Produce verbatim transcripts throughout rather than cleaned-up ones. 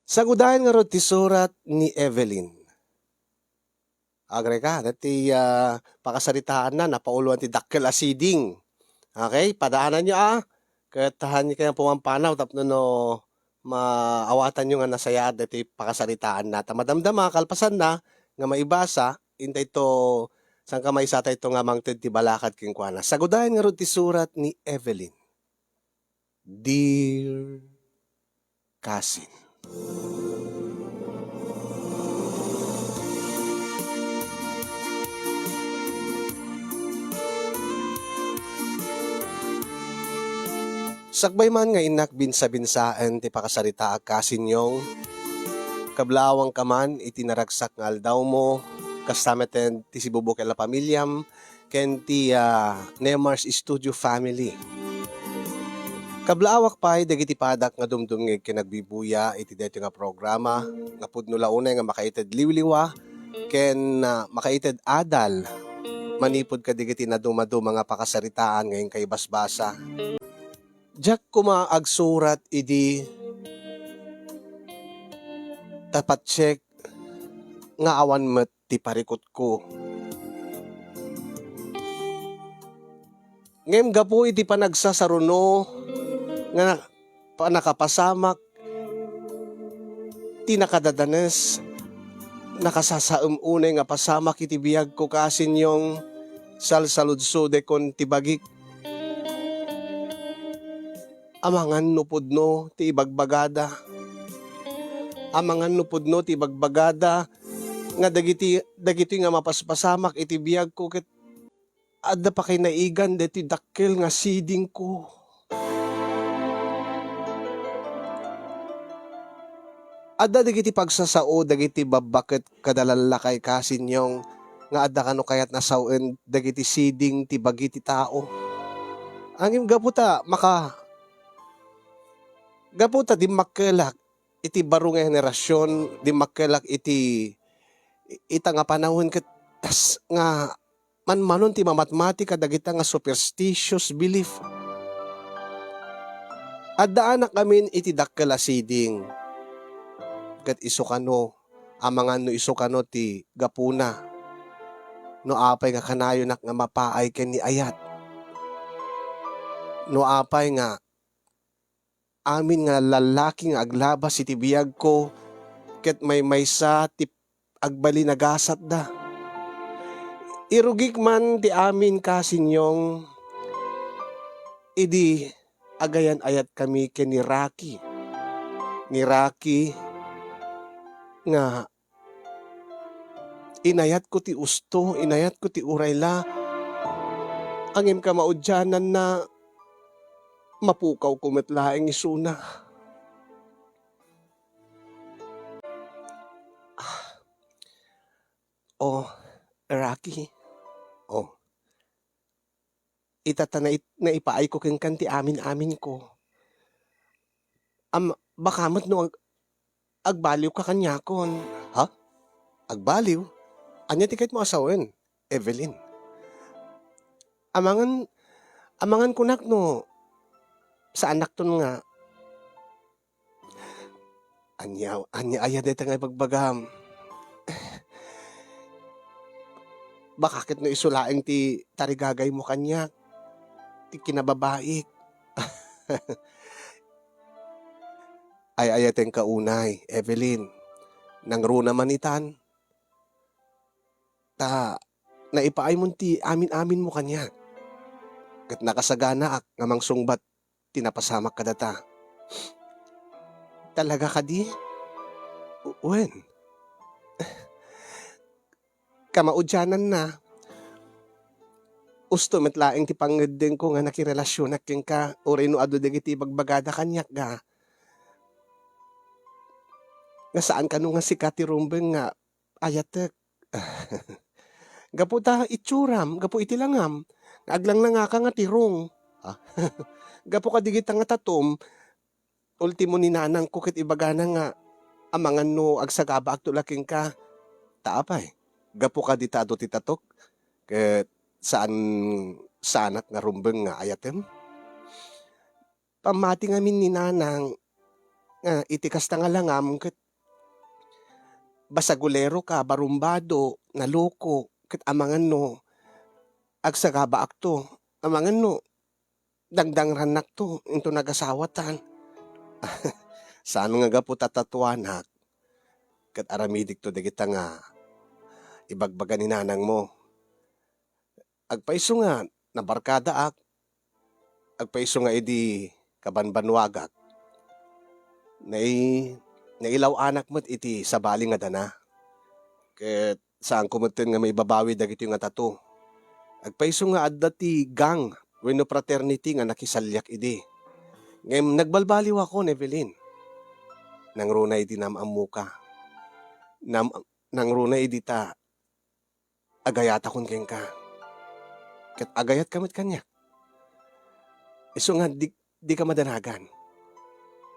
Sangudayan ngarud ti surat ni Evelyn. Agreka, dati, ah, pakasaritaanna, napauloan ti dakkel a siding. Okay, padaananyo, ah. Ket haanyo kayat pumampanaw tapno no maawatanyo nga nasayaat dati pakasaritaanna. Ta madamdama, kalpasanna, nga maibasa, intay to, saan ka maisatay to nga mangted ti balakad kenkuana. Sangudayan ngarud ti surat ni Evelyn. Dear Cousin. Sakbay man nga innak binsa-binsaen ti pakasaritaak, Cousin Yong, kablaawangka man iti naragsak nga aldawmo, kasta metten ti sibubukel a pamiliam, ken ti, ah, Nemar's Studio family. Kablaawak pay dagiti padak nga dumdumngeg ken agbibuya iti daytoy nga programa nga pudno la unay nga makaited liwliwa ken, ah, makaited adal manipud kadagiti nadumaduma nga pakasaritaan nga inka ibasbasa. Diak koma agsurat idi ta patsek nga awan met ti parikutko. Ngem gapu iti panagsasaruno nga na-, pannakapasamak ti nakadadanes, nakasasaem unay nga pasamak iti biagko, Cousin Yong, salsaludsodekon ti bagik. Amangan no pudno ti ibagbagada. Amangan no pudno ti ibagbagada nga dagiti, dagitoy nga mapaspasamak iti biagko ket adda pakinaiganda ti dakkel nga sidingko. Adda dagiti pagsasao dagiti babbaket kada lallakay, Cousin Yong, nga adda kano kayat nasawen dagiti siding ti bagi ti tao. Ngem gapu ta maka-, gapu ta dimmakkelak iti baro nga henerasion, dimmakkelak iti, ita nga panawen ket tas nga manmanon ti mamatmati kadagita nga superstitious belief. Addaanak amin iti dakkel a siding. Ket isu kano, amangan no isu kano ti gapuna no apay nga kanayonak nga mapaay ken ni ayat. No apay nga amin nga lallaki nga aglabas iti biagko ket maymaysa ti agbali nagasatda. Irugik man ti amin, Cousin Yong, idi agayan-ayatkami ken ni Rocky. Ni Rocky nga inayatko ti usto, inayatko ti uray la, ngem kamaudiananna, mapukawko met laeng isuna. Ah. Oh, Rocky. Oh. Ita ta nai-, naipaayko kenka ti amin-aminko. Am, baka met no ag-, agbaliwka kaniakon. Ha? Agbaliw? Ania ti kayatmo a sawen, Evelyn? Amangan, amangan kunak no saannakton nga Ania, ania aya dayta nga ibagbagam? Baka ket no isu laeng ti tarigagaymo kaniak, ti kinababaik. Ay-ayatenka unay, Evelyn. Nangruna man itan. Ta naipaaymo ti amin-aminmo kaniak. Ket nakasaganaak nga mangsungbat ti napasamak kadata. Talaga kadi? U-, wen. Kamaudiananna, usto met laeng ti pangngeddengko nga nakirelasionak kenka, uray no adu dagiti ibagbagada kaniak, ga. Nga saan kano nga sika ti rumbeng nga ayatek. Gapu ta itsuram, gapu iti langam, nga aglanglangaka nga tirong. Ah, gapu kadigita nga tatom, ultimo ni nanangko ket ibagana nga amangan no agsagabaakto la kenka. Ta apay, gapu kadita adu ti tatok, ket saan, saanak nga rumbeng nga ayatem? Pammati ngamin ni nanang, nga iti kasta nga langam ket basaguleroka, barumbado, naloko, ket amangan no agsagabaakto, amangan no dangdangrannakto inton agasawatan. Saan nga gapu ta tatuanak, ket aramidekto dagita nga ibagbaga ni nanangmo. Agpayso nga nabarkadaak, agpayso nga idi kabanbannuagak, nai-, nailaw-anak met iti sabali nga dana. Ket saanko metten nga maibabawi dagitoy nga tato. Agpayso nga adda ti gang wenno fraternity nga nakisaliak idi. Ngem nagbalbaliwakon, Evelyn. Nangruna idi naam-ammoka. Nam-, nangruna idi ta agayatakon kenka. Ket agayatka met kaniak. Isu nga di, dika madanagan.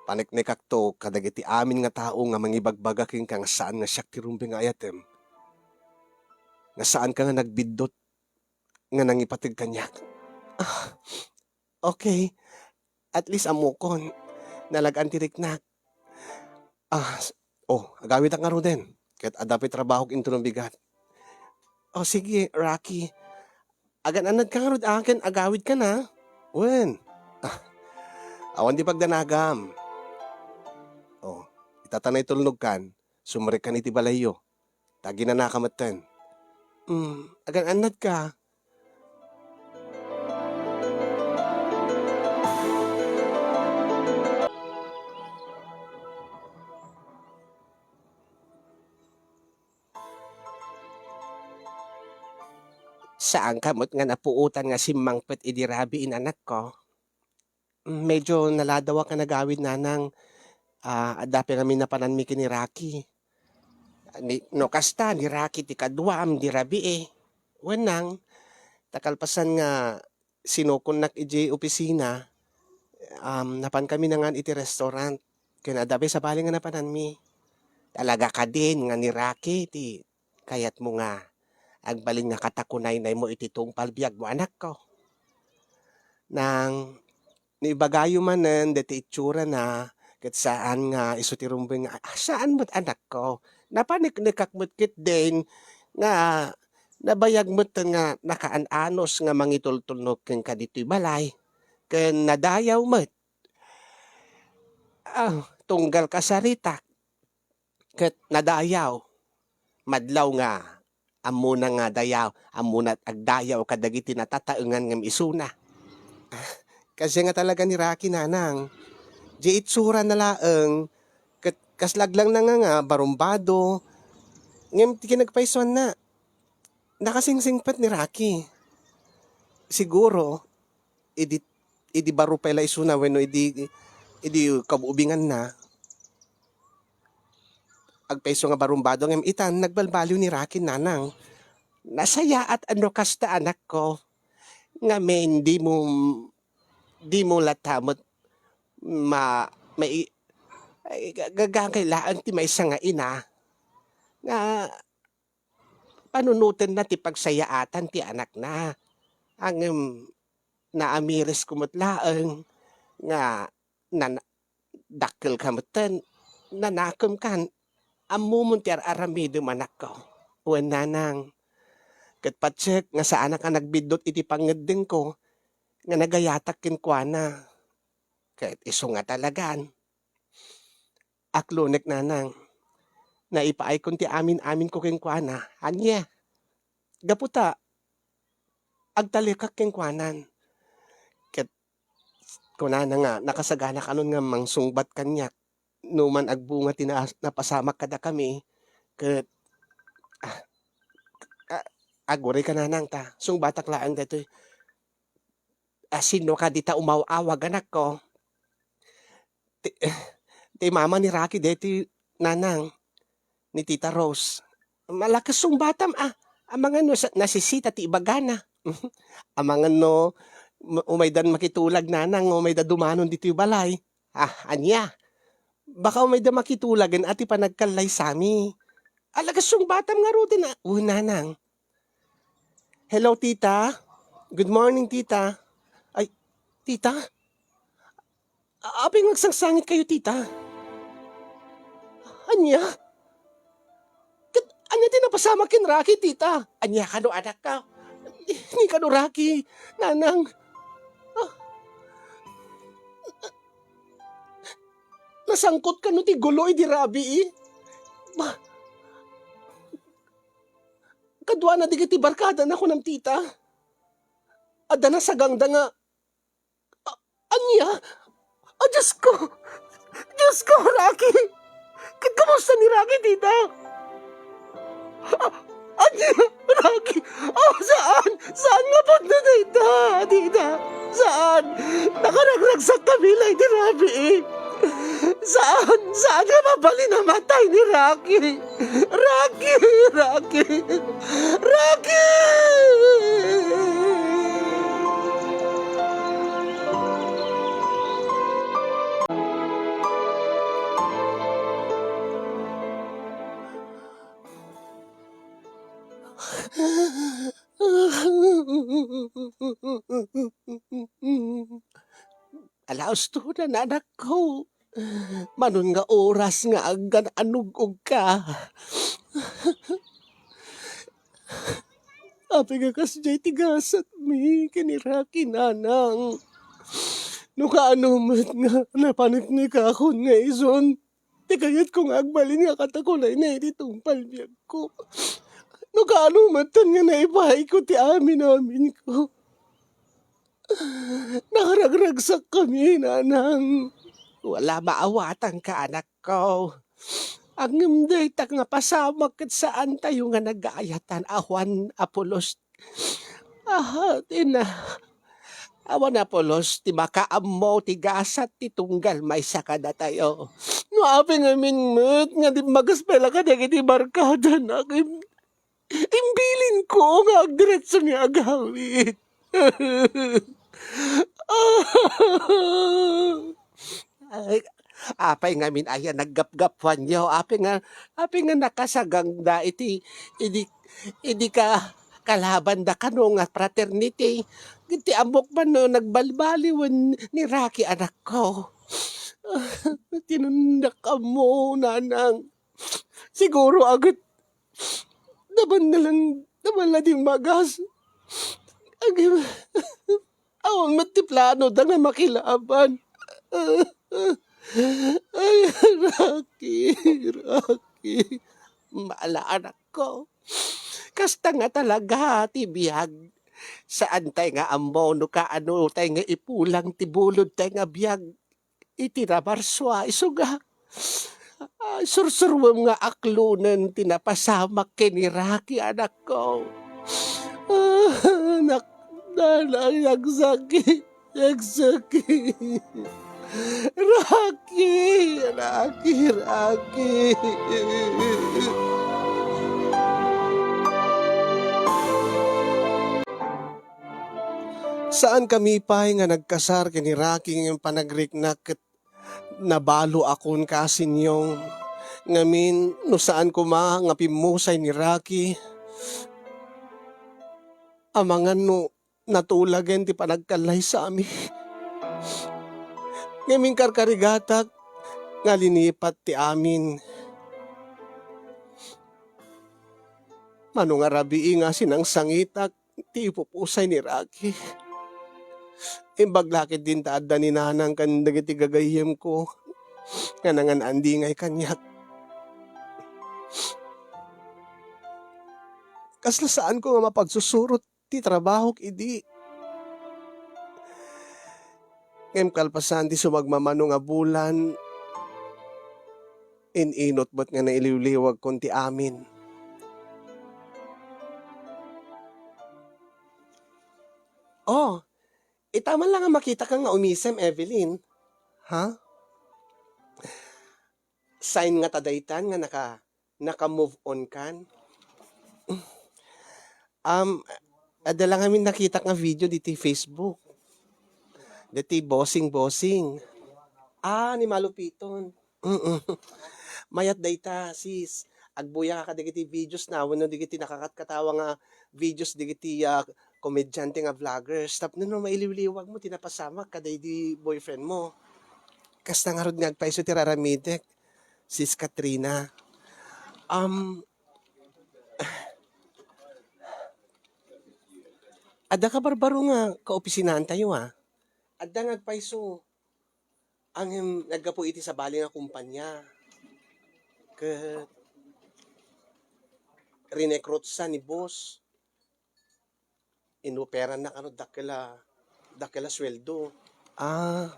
Paneknekakto kadagiti amin nga tao nga mangibagbaga kenka nga saan nga siak ti rumbeng nga ayatem. Nga saanka nga nagbiddut nga nangipateg kaniak. Ah, okay. At least ammokon. Nalag-an ti riknak. Ah, s-, oh, agawidak ngaruden. Ket adda pay trabahok inton mabigat. Oh, sige, Rocky. Agan-annadka ngarud akin, agawidkan, a. Wen. Ah, awan ti pagdanagam. Oh, ita ta naitulnogkan, sumrekkan iti balayyo. Ta aginanaka metten. Hmm, agan-annadka. Saanka met nga napuotan nga simmangpet idi rabii, anakko? Medyo naladawak nga nagawid, nanang. Ah, adda pay ngamin napananmi ken ni Rocky. Ni, no kasta, ni Rocky ti kaduam idi rabii. Wen, nang, ta kalpasan nga sinukonnak idiay opisina, um, napankami nangan iti restaurant. Ken adda pay sabali nga napananmi. Talaga kadin nga ni Rocky ti kayatmo nga agbalin nga katakunaynaymo iti tungpal biagmo, anakko? Nang, no ibagayo manen daytoy itsurana, ket saan nga isu ti rumbeng nga, ah, saan met, anakko. Napaneknekak met ketdin nga nabayag metten nga nakaan-anos nga mangitultulnog kenka ditoy balay. Ken nadayaw met. Ah, tunggal kasaritak. Ket nadayaw. Madlaw nga ammona nga dayaw, ammona agdayaw kadagiti natataengan ngem isuna. Ah, kasdiay nga talaga ni Rocky, nanang. Di itsurana laeng, ket kas laglangna nga, nga barumbado. Ngem ti kinagpaysuanna, nakasingsingpet ni Rocky. Siguro, idi, idi baro pay la isuna wenno idi, idi kaubinganna, agpayso nga barumbado ngem itan nagbalbaliw ni Rocky, nanang. Nasayaat a no kasta, anakko. Ngamin, dimo, dimo latta met ma-, mai-, ay, ga-, gagangay laeng ti maysa nga ina nga panunotenna ti pagsayaatan ti anakna. Ngem naamirisko met laeng nga nan-, dakkelka metten, nanakemkan. Ammomon ti ar-aramidem, anakko. Wen, nanang, ket patiek nga saanak a nagbiddut iti pangngeddengko nga nagayatak kenkuana. Ket isu nga talagan. Aklonek, nanang. Naipaaykon ti amin-aminko kenkuana. Ania? Gapu ta agtalekak kenkuanan. Ket kunana nga nakasagana kanon nga mangsungbat kaniak no man agbunga ti na-, napasamak kadakami, ket, ah, ah, aguray ka, nanang, ta sungbatak laeng daytoy. Ah, sinno kadi ta umaw-awag, anakko? Ti, ti mama ni Rocky deti, nanang, ni Tita Rose. Malakes sungbatam, ah. Amangan no sa-, nasisita ti ibagana. Amangan no ma-, umaydan makitulag, nanang, umayda dumanon ditoy balay. Ah, ania? Baka umayda makitulagen a ti panagkallaysami. Alakes sungbatam ngaruden, ah. Wen, nanang. Hello, tita. Good morning, tita. Ay, tita? A-, apay nga agsangsangit kayo, tita? Ania? Ket ania ti napasamak ken Rocky, tita? Ania kano, anakko? Ni kano, Rocky, nanang? Ah. Nasangkot kano ti gulo idi rabii? Ba, kaduana dagiti barkadana, kunam, tita? Adda nasagangda nga, a-, ania? A, Diosko! Diosko, Rocky! Ket kumusta ni Rocky, tita? A-, ania? Rocky! Oh, saan? Saan nga pudno dayta, tita? Saan? Nakaragragsak kami la idi rabii. Saan? Saan nga mabalin a matay ni Rocky? Rocky! Rocky! Rocky! Ala, ustonan, anakko. Manon nga oras nga aggan-anug-ogka. Apay nga kasdiay ti gasatmi ken ni Rocky, nanang? No kaano met nga napaneknekakon nga isun ti kayatko nga agbalin nga katakunayna iti tungpal biagko. No kaano metten nga naipaayko ti amin-aminko. Nakaragragsakkami, nanang. Wala maawatanka, anakko. Ngem dayta nga pasamak ket saantayo nga nagaayatan awan a pulos. Aha, tina. Awan a pulos ti makaammo ti gasat ti tunggal maysa kadatayo. No apay ngamin met nga dimmagas pay la kadagiti barkadana, ngem imbilinko nga agdiretso nga agawid. Ay, apay ngamin aya naggapgapuanyo? Apay nga, apay nga nakasagangda iti, idi, idi ka kalabanda kano nga fraternity? Iti ammok man no nagbalbaliwen ni Rocky, anakko. Tinundak ammo, nanang. Siguro, agat, naban na lang, naban la dimmagas. Agi, awan met ti plano da nga makilaban. Ay, Rocky, Rocky. Mala, anakko. Kasta nga talaga ti biag. Saantay nga ammo no kaano tay nga ipulang ti bulod tay nga biag iti nabarsua, isu nga, ah, sursuruem nga aklonen ti napasamak ken ni Rocky, anakko. Ah, anak, nanang, agsakit, agsakit. Rocky, Rocky, Rocky. Saankami pay nga nagkasar ken ni Rocky ngem panagriknak ket nabaloakon, kasinyong. Ngamin, no saan koma nga pimmusay ni Rocky, amangan no natulagen ti panagkallaysami. Ngamin, karkarigatak nga linipat ti amin. Mano nga rabii nga sinangsangitak ti ipupusay ni Rocky. Imbag la ketdin ta adda ni Nanang ken dagiti gagayyemko nga nangan-andingay kaniak. Kasla saanko nga mapagsusurot ti trabahok idi. Ngem kalpasan ti sumagmamano nga bulan, in-inut met nga nailiwliwagkon ti amin. Oh, ita man lang nga makitak nga umisem, Evelyn. Ha? Sign ngata daytan nga naka-, naka-move on kan? Um, adda lang amin nakitak nga video diti Facebook. Diti bossing, bossing. Ah, ni Malupiton. Mm. Mayat dayta, sis. Agbuyaka dagiti videos na wenno dagiti nakakatkatawa nga videos dagiti, ah, komedyante nga vloggers. Tapno no mailiwliwag mo ti napasamak kadaydi boyfriend mo. Kasta ngarud nga agpayso ti raramidek. Sis Katrina, um, adda kabarbaro nga kaopisinaantayo, ah. Adda nga agpayso. Ngem naggapu iti sabali nga kumpanya. Ket rinekrutsa ni boss. Inoperanna kano dakkel a, dakkel a sueldo. Ah.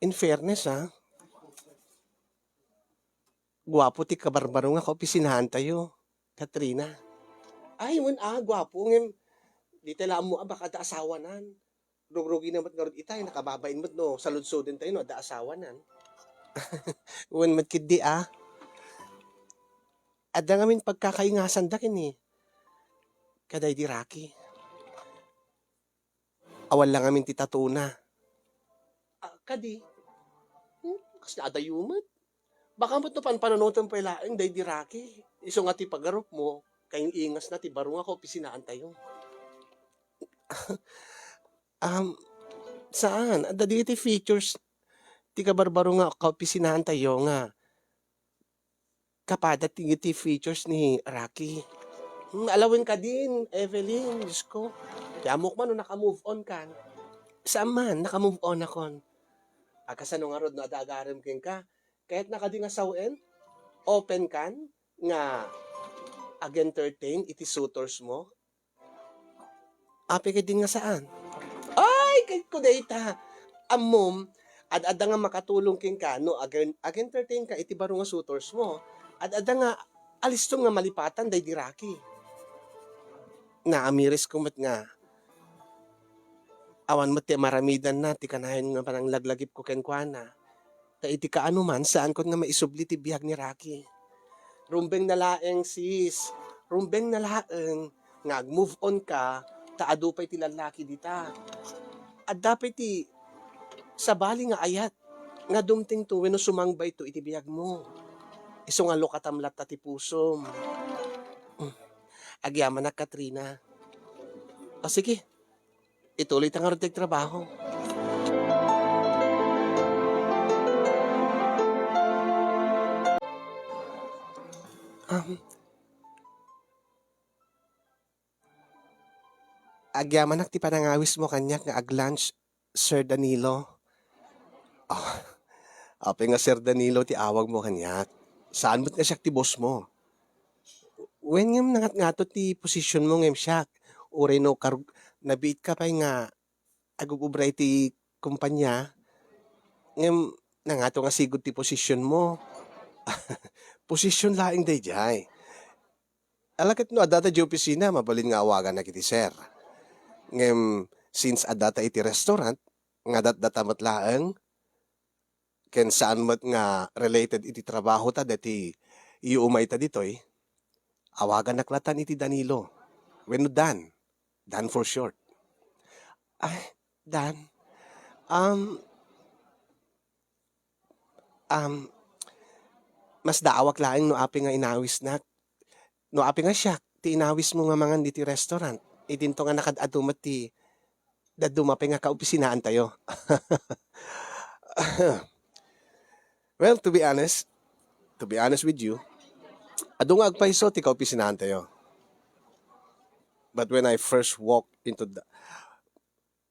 In fairness, ah, guapo ti kabarbaro nga kaopisinaantayo, Katrina. Ay, wen, ah, guapo, ngem di ta la ammo a baka adda asawanan. Rugrugina met ngarud itay, nakababain met no saludsodentayo no adda asawanan. Wen met ketdi, ah. Adda ngamin pagkakaingasanda ken ni kadaydi Rocky. Awan la ngamin ti tatuna. Ah, kadi? Hmm, kasla adayo met. Baka met no panpananutem pay laeng daydi Rocky. Isu nga ti pagarupmo, kaing-ingasna ti baro nga kaopisinaantayo. Um, saan? Adda dagiti features ti kabarbaro nga kaopisinaantayo nga kapada ti, ti features ni Rocky. Hmm, alawen kadin, Evelyn, Diyos ko. Ti ammok man no naka-move on kan. Saan man, naka-move on akon. Agkasano ngarud no adda agarem kenka? Kayatna kadi nga sawen? Open kan nga ag-entertain iti suitors mo? Apay ketdin nga saan? Ay, kayatko dayta. Ammom, ad-adda nga makatulong kenka no ag-, ag-entertain ka iti baro nga suitors mo. Ad-adda nga alistom nga malipatan daydi Rocky. Naamiris ko met nga awan met ti maramidanna ti kanayon nga pananglaglagipko kenkuana. Ta iti kaano man, saankon nga maisubli ti biag ni Rocky. Rumbeng na laeng, sis. Rumbeng na laeng nga ag-move on ka, ta adu pay ti lallaki dita. Adda pay ti sabali nga ayat nga dumtengto wenno sumangbayto iti biagmo. Isu nga lukatam latta ti pusom. Agyamanak, Katrina. O sige, ituloy ta ngarud ti agtrabaho. Um, agyamanak ti panangawismo kaniak nga ag-lunch, Sir Danilo. Ah, apay nga Sir Danilo ti awagmo kaniak? Saan met nga siak ti bossmo? Wen, ngem nangatngato ti positionmo ngem siak. Uray no karug-, nabiitka pay nga agub-ubra iti kumpanya, ngem nangato nga sigud ti positionmo. Position laeng daydiay. Ala ket no addata diay opisina, mabalin nga awagannak iti sir. Ngem since addata iti restaurant, nga datdata met laeng, ken saan met nga related iti trabahota daytoy yuumayta ditoy, awagannak latan iti Danilo. Wenno Dan. Dan for short. Ay, Dan. Um, um, masdaawak laeng no apay nga inawisnak. No apay nga siak ti inawismo nga mangan ditoy restaurant. Idinto nga nakaad-adu met ti dadduma pay nga kaopisinaantayo. Well, to be honest, to be honest with you, adu nga agpayso ti kaopisinaantayo. But when I first walk into the,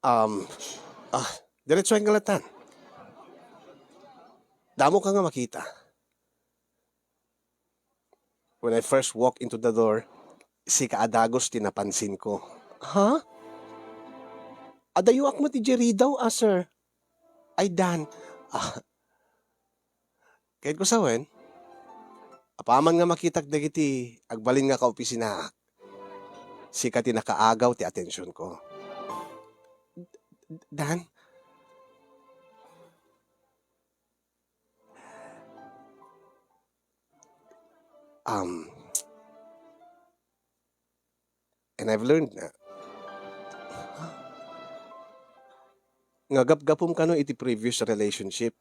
um, ah, diretso nga latan. Damo ka nga makita. When I first walk into the door, sika a dagus ti napansinko. Ha? Adayoak met idiay ridaw, ah, sir. Ay, Dan. Ah, kayatko sawen, apaman nga makitak dagiti agbalin nga kaopisinaak, sika ti nakaagaw ti atensionko. Dan? Um, and I've learned na nga gapgapum kano iti previous relationship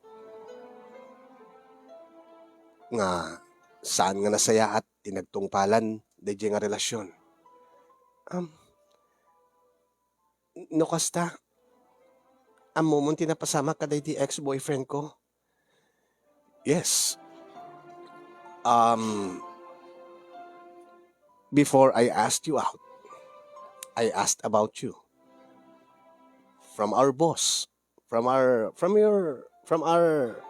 nga saan nga nasayaat ti nagtungpalan daydiay nga relasyon. Um, no kasta, Ammomon ti napasamak kadaydi ex-boyfriend ko. Yes. Um, before I asked you out, I asked about you. From our boss, from our, from your, from our,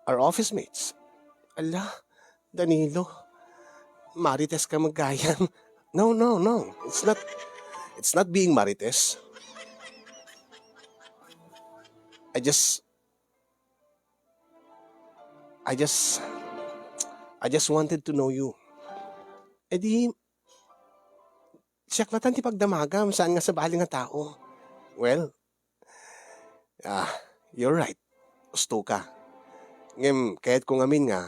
our office mates. Ala, Danilo, marites ka met gayam. No, no, no. It's not, it's not being marites. I just, I just, I just wanted to know you. E di, siak latan ti pagdamagam, saan nga sabali nga tao. Well, ah, you're right. Usto ka. Ngem, kayatko ngamin nga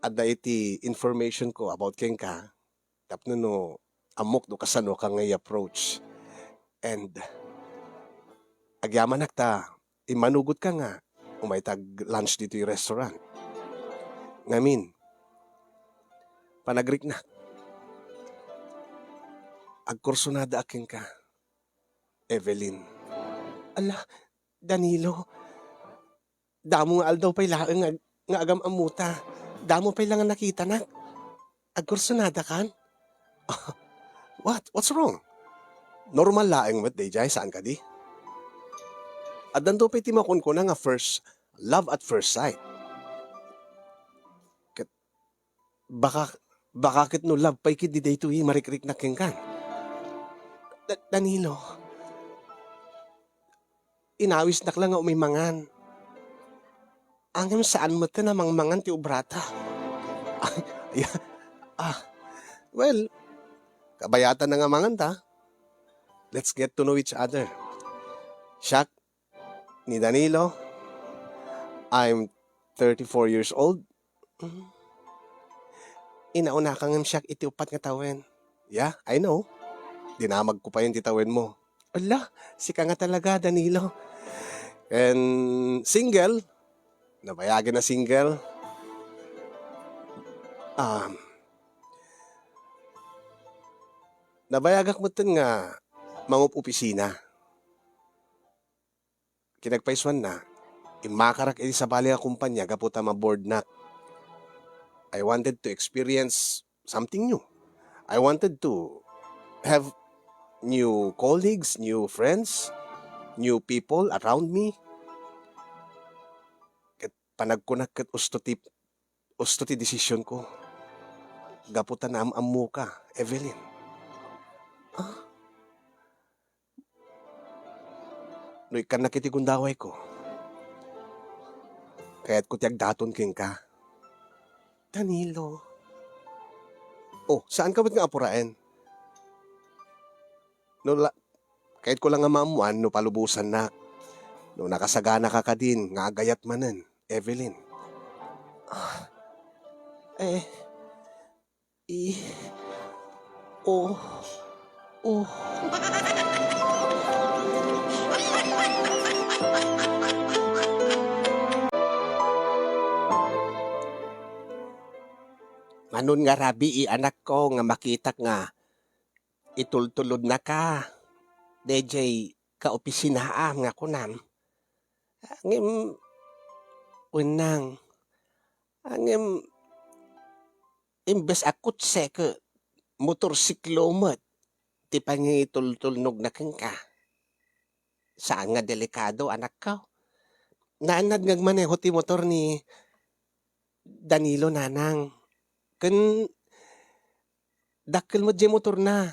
adda iti information ko about kenka, tapno no ammok no kasano ka nga i-approach. And agyamanak ta immanugot ka nga umay tag lunch ditoy restaurant. Ngamin, panagriknak. Agkursunada a kenka, Evelyn. Ala, Danilo, damo nga aldaw pay laeng nga ag-, nga agam-ammota. Damo pay la nga nakitanak. Agkursunada kan? What? What's wrong? Normal laeng met daydiay, saan kadi? Addanto pay ti makunkuna nga first, love at first sight. Ket baka, baka ket no love pay ketdi daytoy marikriknak kenkan. Da-, Danilo, inawisnak la nga umay mangan. Ngem saan met a mangmangan ti obrata. Ay, ya-, ah, well, kabayatan na nga mangan ta. Let's get to know each other. Siak ni Danilo, I'm thirty-four years old. Mm. Inaunaka ngem siak iti uppat nga tawen. Yeah, I know. Dinamagko payen ti tawenmo. Ala, sika nga talaga, Danilo. And single, nabayagen a single. Um, nabayagak metten nga mangup-opisina. Kinagpaisuanna, immakarak iti sabali a kompania gapu ta maborednak. I wanted to experience something new. I wanted to have new colleagues, new friends, new people around me. Ket panagkunak ket usto ti, usto ti desisionko. Gapu ta naam-ammoka, Evelyn. Ah? No ikkannak iti gundawayko, kayatko ti agdaton kenka. Danilo. Oh, saanka met nga apuraen? No la-, kayatko la nga maammoan no palubosannak. No nakasaganaka kadin nga agayat manen, Evelyn. Ah, eh, I, o, o. Manon nga rabii, anakko, nga makitak nga itultulodnaka daydiay kaopisinaam nga kunam. Ngem, wenang, ngem, imbes a kotse ket motorsiklo met ti pangitultulnogna kenka. Saan nga delikado, anakko. Naannad nga agmaneho ti motor ni Danilo, nanang. Ken dakkel met diay motorna.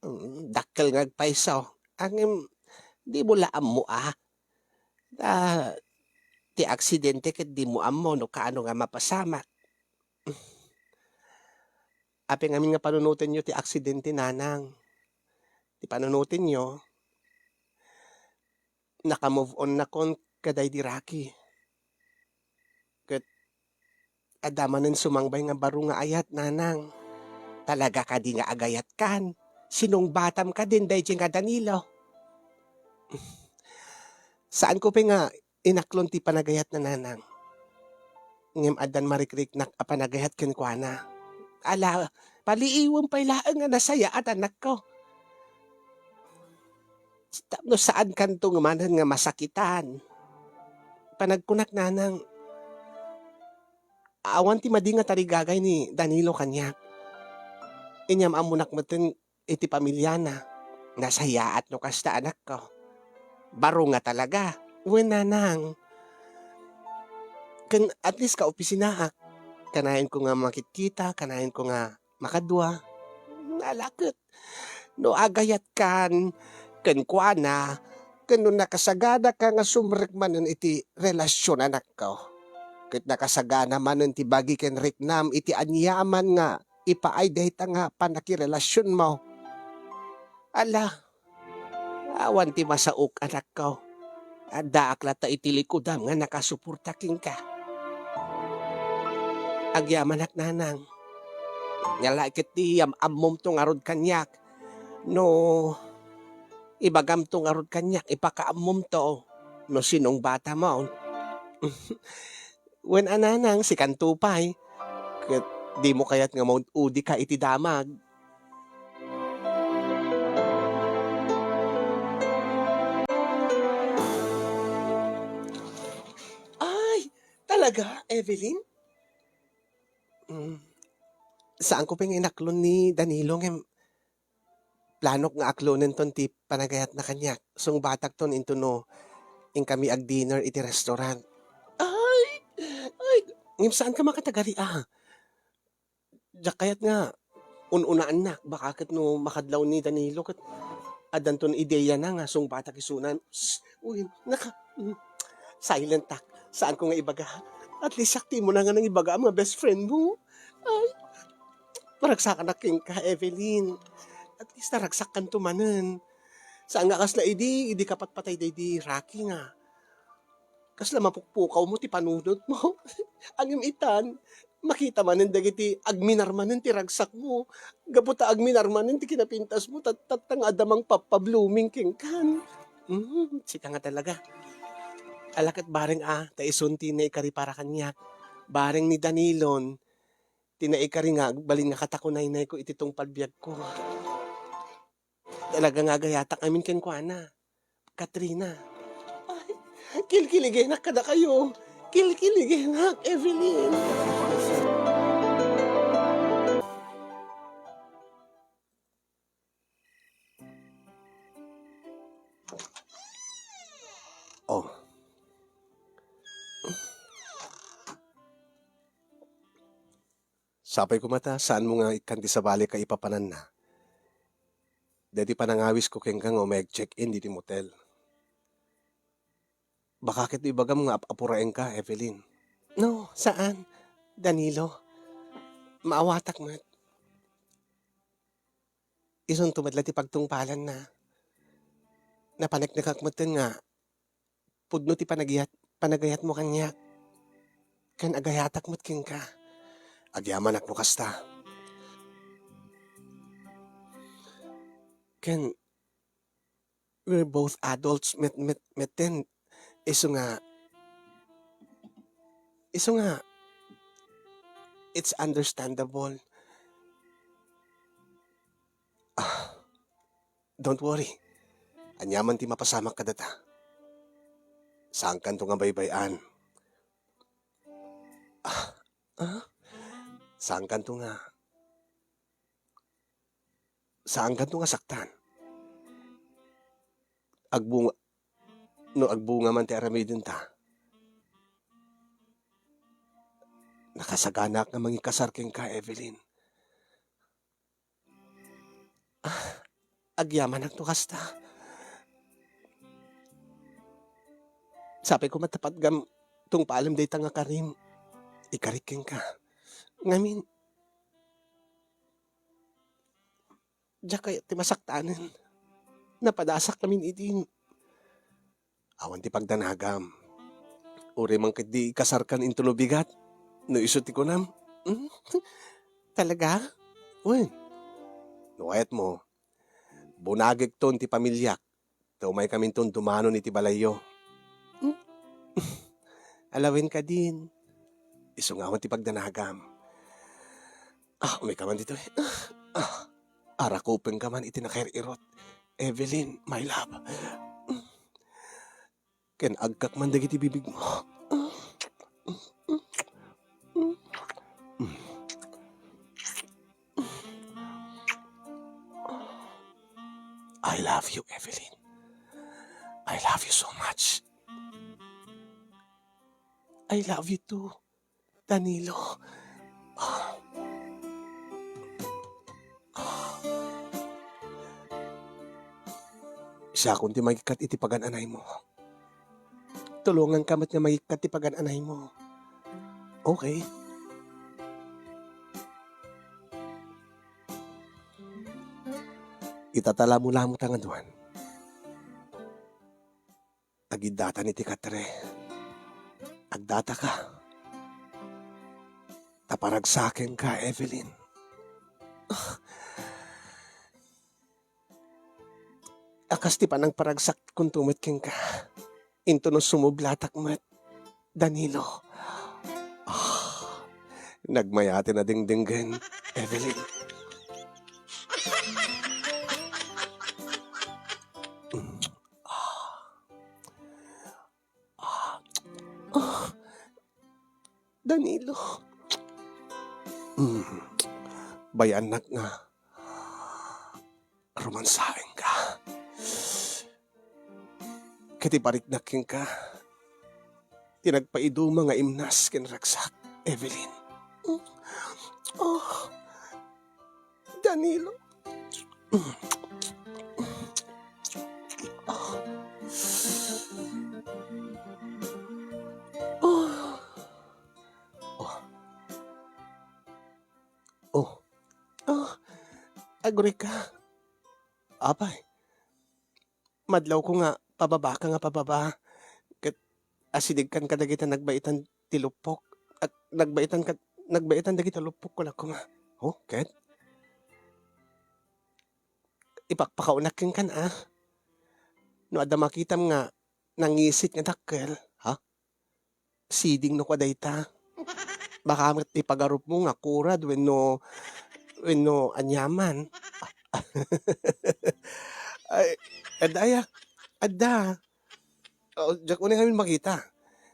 Mm, dakkel nga agpayso. Ngem, dimo la ammo a. Ah, ti aksidente ket dimo ammo no kaano nga mapasamak. Apay ngamin nga panunotenyo ti aksidente, nanang? Ti panunotenyo, naka-move on nakon kadaydi Rocky. Ket adda manen sumangbay nga baro nga ayat, nanang. Talaga kadi nga agayatkan? Sinungbatam kadin daydiay nga Danilo? Saanko pay nga inaklon ti panagayatna, nanang. Ngem addan marikriknak a panagayat kenkuana. Ala, paliiwem pay laeng a nasayaat, anakko. Tapno saankanto nga manen nga masakitan. Panagkunak, Nanang, awan ti madi nga tarigagay ni Danilo kaniak. Inyam-ammonak metten iti pamiliana. Nasayaat no kasta, anakko. Baro nga talaga. Wen, Nanang. Ken at least kaopisinaak. Kanayon ko nga makitkita, kanayon ko nga makadua. Ala ket no agayatkan kenkuana, ken no nakasaganaka nga sumrek manen iti relasion, anakko, ket nakasagana manen ti bagi ken riknam iti aniaman nga ipaay dayta nga pannakirelasionmo. Ala, awan ti masaok, anakko. Addaak latta iti likudam nga nakasuporta kenka. Agyamanak, Nanang. Nga la ket ti yam-ammomto ngarud kaniak no ibagamto ngarud kaniak, ipakaammomto no sinong batamon. Wen a, Nanang, sikanto pay. Ket dimo kayat nga maud-udika iti damag. Ay, talaga, Evelyn? Mm. Saanko pay nga inaklon ni Danilo ngem planok nga aklonenton ti panagayatna kaniak. Sungbatakton intono inkami agdinner iti restaurant. Ay! Ay! Ngem saanka makatagari a? Diak kayat nga un-unaannak, baka ket no makadlaw ni Danilo ket addanton ideyana nga sungbatak isuna. Shh! Uy, naka-, mm, silent talk. Saanko nga ibaga. At least, sakti mo na nga nang ibaga nga best friend mo. Ay, maragsakanak kenka, Evelyn. At least, naragsakkanto manen. Saan nga kasla idi, idi kapatpatay daydi Rocky nga kasla mapukpukaw mo ti panunot mo. Ngem itan, makita manen dagiti agminar manen ti ragsak mo. Gapu ta agminar manen ti kinapintas mo, tat-, tatta nga adda mangpappa-blooming kenkan. Mm, sika nga talaga. Ala ket bareng a, ta isun ti naikari para kaniak. Bareng ni Danilon, ti naikari nga agbalin nga katakunaynayko iti tungpal biagko. Talaga nga agayatak amin kenkuana, Katrina. Ay, kilkiligenak kadakayo. Kilkiligenak, Evelyn. Oh. Sapay koma ta, saanmo nga ikkan ti sabali ka ipapananna. Daydi panangawisko kenka nga umay-check-in ditoy motel. Baka ket ibagam nga ap-, apuraenka, Evelyn. No, saan, Danilo. Maawatak met. Isunto met la ti pagtungpalanna. Napaneknekak metten nga pudno ti panagayat-, panagayatmo kaniak. Ken agayatak met kenka. Agyamanak no kasta. Ken we're both adults met-, met-, metten. Isu nga, isu nga, it's understandable. Ah, don't worry. Aniaman ti mapasamak kadata. Saankanto nga baybay-an. Ah, ah? Saankanto nga, saankanto nga saktan. Agbunga, no agbunga man ti aramidenta. Nakasaganaak nga mangikasar kenka, Evelyn. Ah, agyamanak no kasta. Sapay koma ta patgam tungpalem dayta nga karim. Ikarik kenka. Ngamin, diak kayat ti masaktanen. Napadasak ngamin idin. Awan ti pagdanagam. Uray man ketdi ikasarkan intono bigat, no isu ti kunam. Hmm? Talaga? Wen. No kayatmo, bunagekton ti pamiliak, ta umaykaminton dumanon iti balayyo. Hmm? Alawenka din. Isu nga awan ti pagdanagam. Ah, umayka man ditoy. Ah, ah. Arakupenka man iti nakair-irot. Evelyn, my love. Ken aggak man dagiti bibigmo. I love you, Evelyn. I love you so much. I love you too, Danilo. Siakon ti mangikkat iti pagan-anaymo. Tulonganka met nga mangikkat ti pagan-anaymo. Okay? Ita ta lamulamo ta ngaduan. Agiddatan iti katre. Agdataka. Ta paragsakenka, Evelyn. Ah. A kas ti panangparagsak kunto met kenka. Intono sumublatak met, Danilo. Ah, nagmayaten a dengdenggen, Evelyn. Mm. Ah. Ah. Ah. Danilo. Mm. Bayanak nga romansaenka. Ket ipariknak kenka ti nagpaiduma nga imnas ken ragsak, Evelyn. Oh, Danilo. Oh. Oh. Oh. Oh. Oh. Agrika. Apay, madlawko nga pababaka nga pababa, ket asidegkan kadagiti nagbaitan ti luppok, at nagbaitan kad-, nagbaitan dagiti luppok, kunakko nga, "Oh, ket? Ipakpakaonak kenkan, a? No adda makitam nga nangisit nga dakkel, ha?" Siding no kua dayta. Baka met ipagarupmo nga kurad wenno, wenno aniaman. Ay, adda aya? Adda. O, diak unay ngamin makita.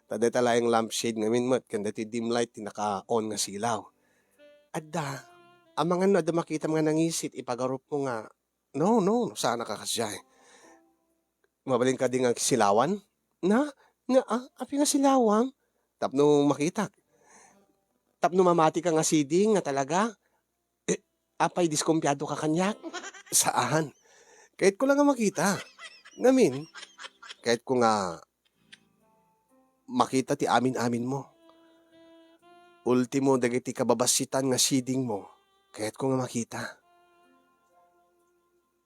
Ta dayta laeng lampshade ngamin met ken daytoy dim light ti naka-on nga silaw. Adda. Amangan no adda makitam nga nangisit, ipagarupmo nga, "No, no, no, saan a kakasiay." Mabalin kadi nga silawan? Na, nga, ah, apay nga silawam? Tapno makitak. Tapno mamatika nga siding nga talaga? Eh, apay diskumpiado ka kaniak? Saan. Kayatko lang nga makita. Ngamin, kayatko nga makita ti amin-aminmo. Ultimo, dagiti kababassitan nga sidingmo, kayatko nga makita.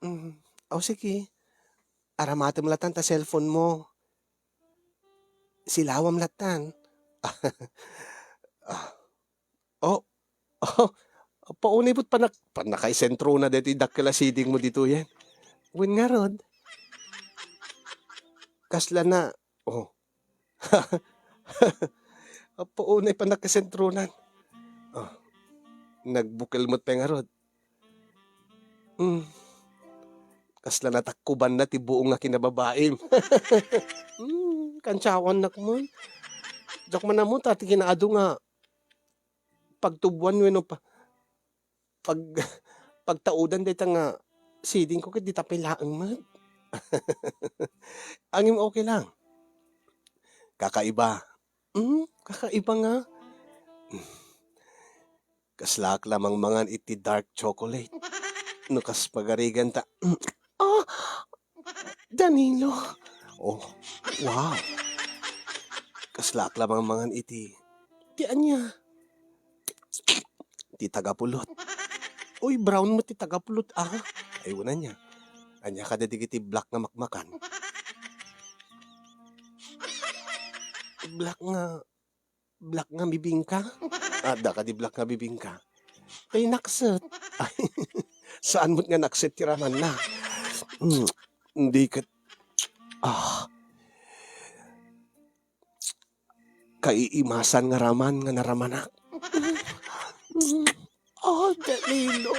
Mm, aw, sige. Aramatem latan ta cellphone mo. Silawam latan. Ah. Oh. Oh. Paunay met panak-, panakaisentrona daytoy dakkel a siding mo ditoyen. Wen ngarud. Kasla na, oh. Paunay panakasentronan. Oh. Nagbukel met pay ngarud. Hmm. Kasla natakkubanna ti buong nga kinababaim. Hmm, kansawannak man. Diak man ammo ta ti kinaadu nga pagtuboan wenno pa-, pag-, pagtaudan dayta nga siding ko ket dita pay laeng met. Ngem okay lang. Kakaiba. Hmm, kakaiba nga. Kaslaak lamang mangan iti dark chocolate. No kas pagarigan ta, ah, Danilo. Oh, wow. Kaslaak lamang mangan iti, ti ania? Ti tagapulot. Uy, brown met ti tagapulot, ah. Ay, wala niya. Ania kada digiti black nga makmakan? Black nga Black nga bibingka? Adda kadi black nga bibingka? Ay, nakset. Ay, saan met nga nakset ti ramanna? Mm, hindi ket, ah, kaiimasan nga raman nga naramanak. Oh, Danilo.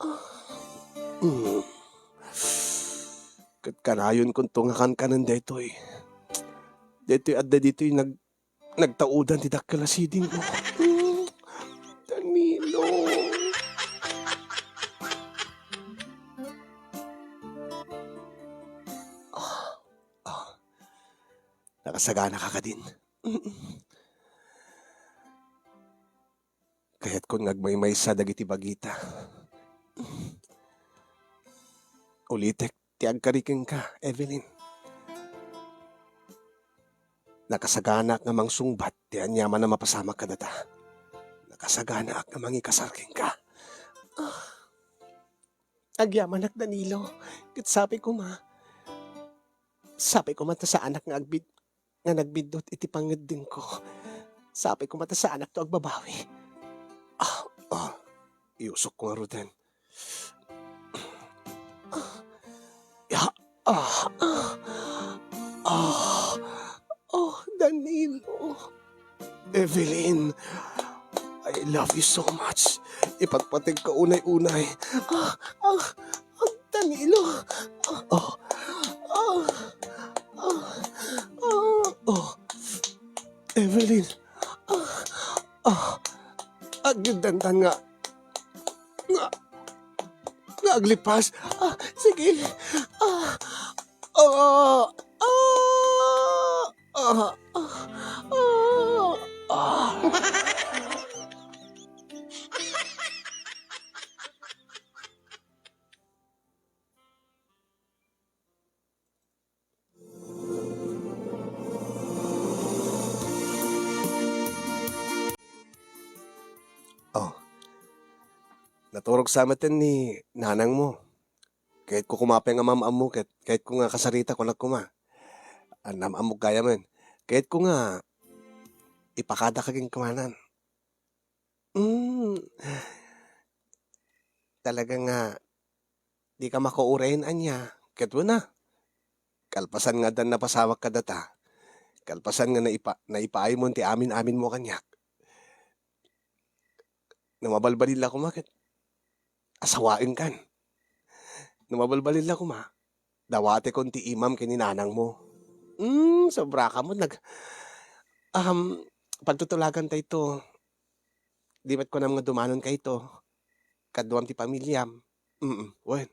Ah. Ket kanayonkonto nga kankanen daytoy. Daytoy adda ditoy nag-, nagtaudan ti dakkel a sidingmo. Mm, Danilo. Ah, ah. Nakasaganaka kadin. Mm. Kayatkon nga agmaymaysa dagiti bagita. Ulitek ti agkari kenka, Evelyn. Nakasaganaak nga mangsungbat ti aniaman a mapasamak kadata. Nakasaganaak nga mangikasar kenka. Ah. Agyamanak, Danilo, ket sapay koma. Sapay koma ta saanak nga agbid-, nga nagbiddut iti pangngeddengko. Sapay koma ta saanakto agbabawi. Ah, ah, iyusokko ngaruden. Ah, ya, ah, ah, ah, oh, Danilo. Evelyn, I love you so much. Ipatpategka unay-unay. Ah, ah, ah, Danilo. Ah, ah, ah, ah, ah, oh. Evelyn. Ah, ah, agyuddantan nga, nga, nga aglipas. Ah, sige. Ah, ah, ah, ah, ah, ah, ah. Oh. Naturog sa metten ni nanangmo. Kayatko koma pay nga maam-ammo ket kayatko nga kasarita, kunak koma. Ah, naam-ammok gayamen. Kayatko nga ipakadaka kenkumanan. Hmm. Talaga nga dika makauray ania, ket wen a, kalpasan nga addan napasamak kadata, kalpasan nga naipa-, naipaaymo ti amin-aminmo kaniak. No mabalbalin la koma ket asawaenkan. No mabalbalin la koma, dawatekon ti imam ken ni nanangmo. Hmm, sobra ka met nag-, um, pagtutulagan ta ito. Di met kunam nga dumanon ka ito kaduam ti pamiliam. Mm, wen,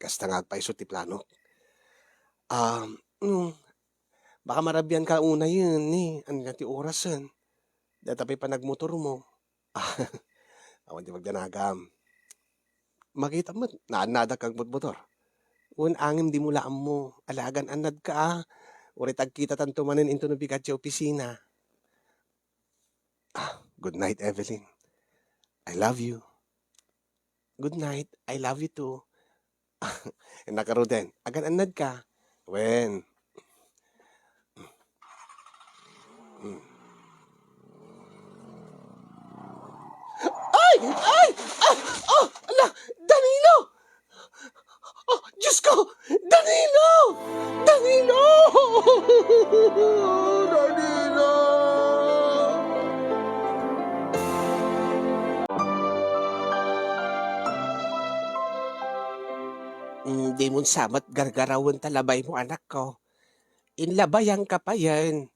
kasta nga agpayso ti planok. Um, mm, baka marabian ka unayen ni, ania ti orasen? Data pay panagmotormo. Awan ti pagdanagam. Makita met, naannadak agmotmotor. Wen angem dimo la ammo, alagan annadka a. Uray tagkitatanto manen intono bigat ti opisina. Ah, good night, Evelyn. I love you. Good night. I love you too. Nakaruden, agan-annadka? Wen. Mm. Ay! Ay! Ah! Ah! Ala! Danilo! Oh, Diyos ko! Danilo! Danilo! Danilo! Mm, dimon sa met gargarawen ta labaymo, anakko. Inlabayanka payen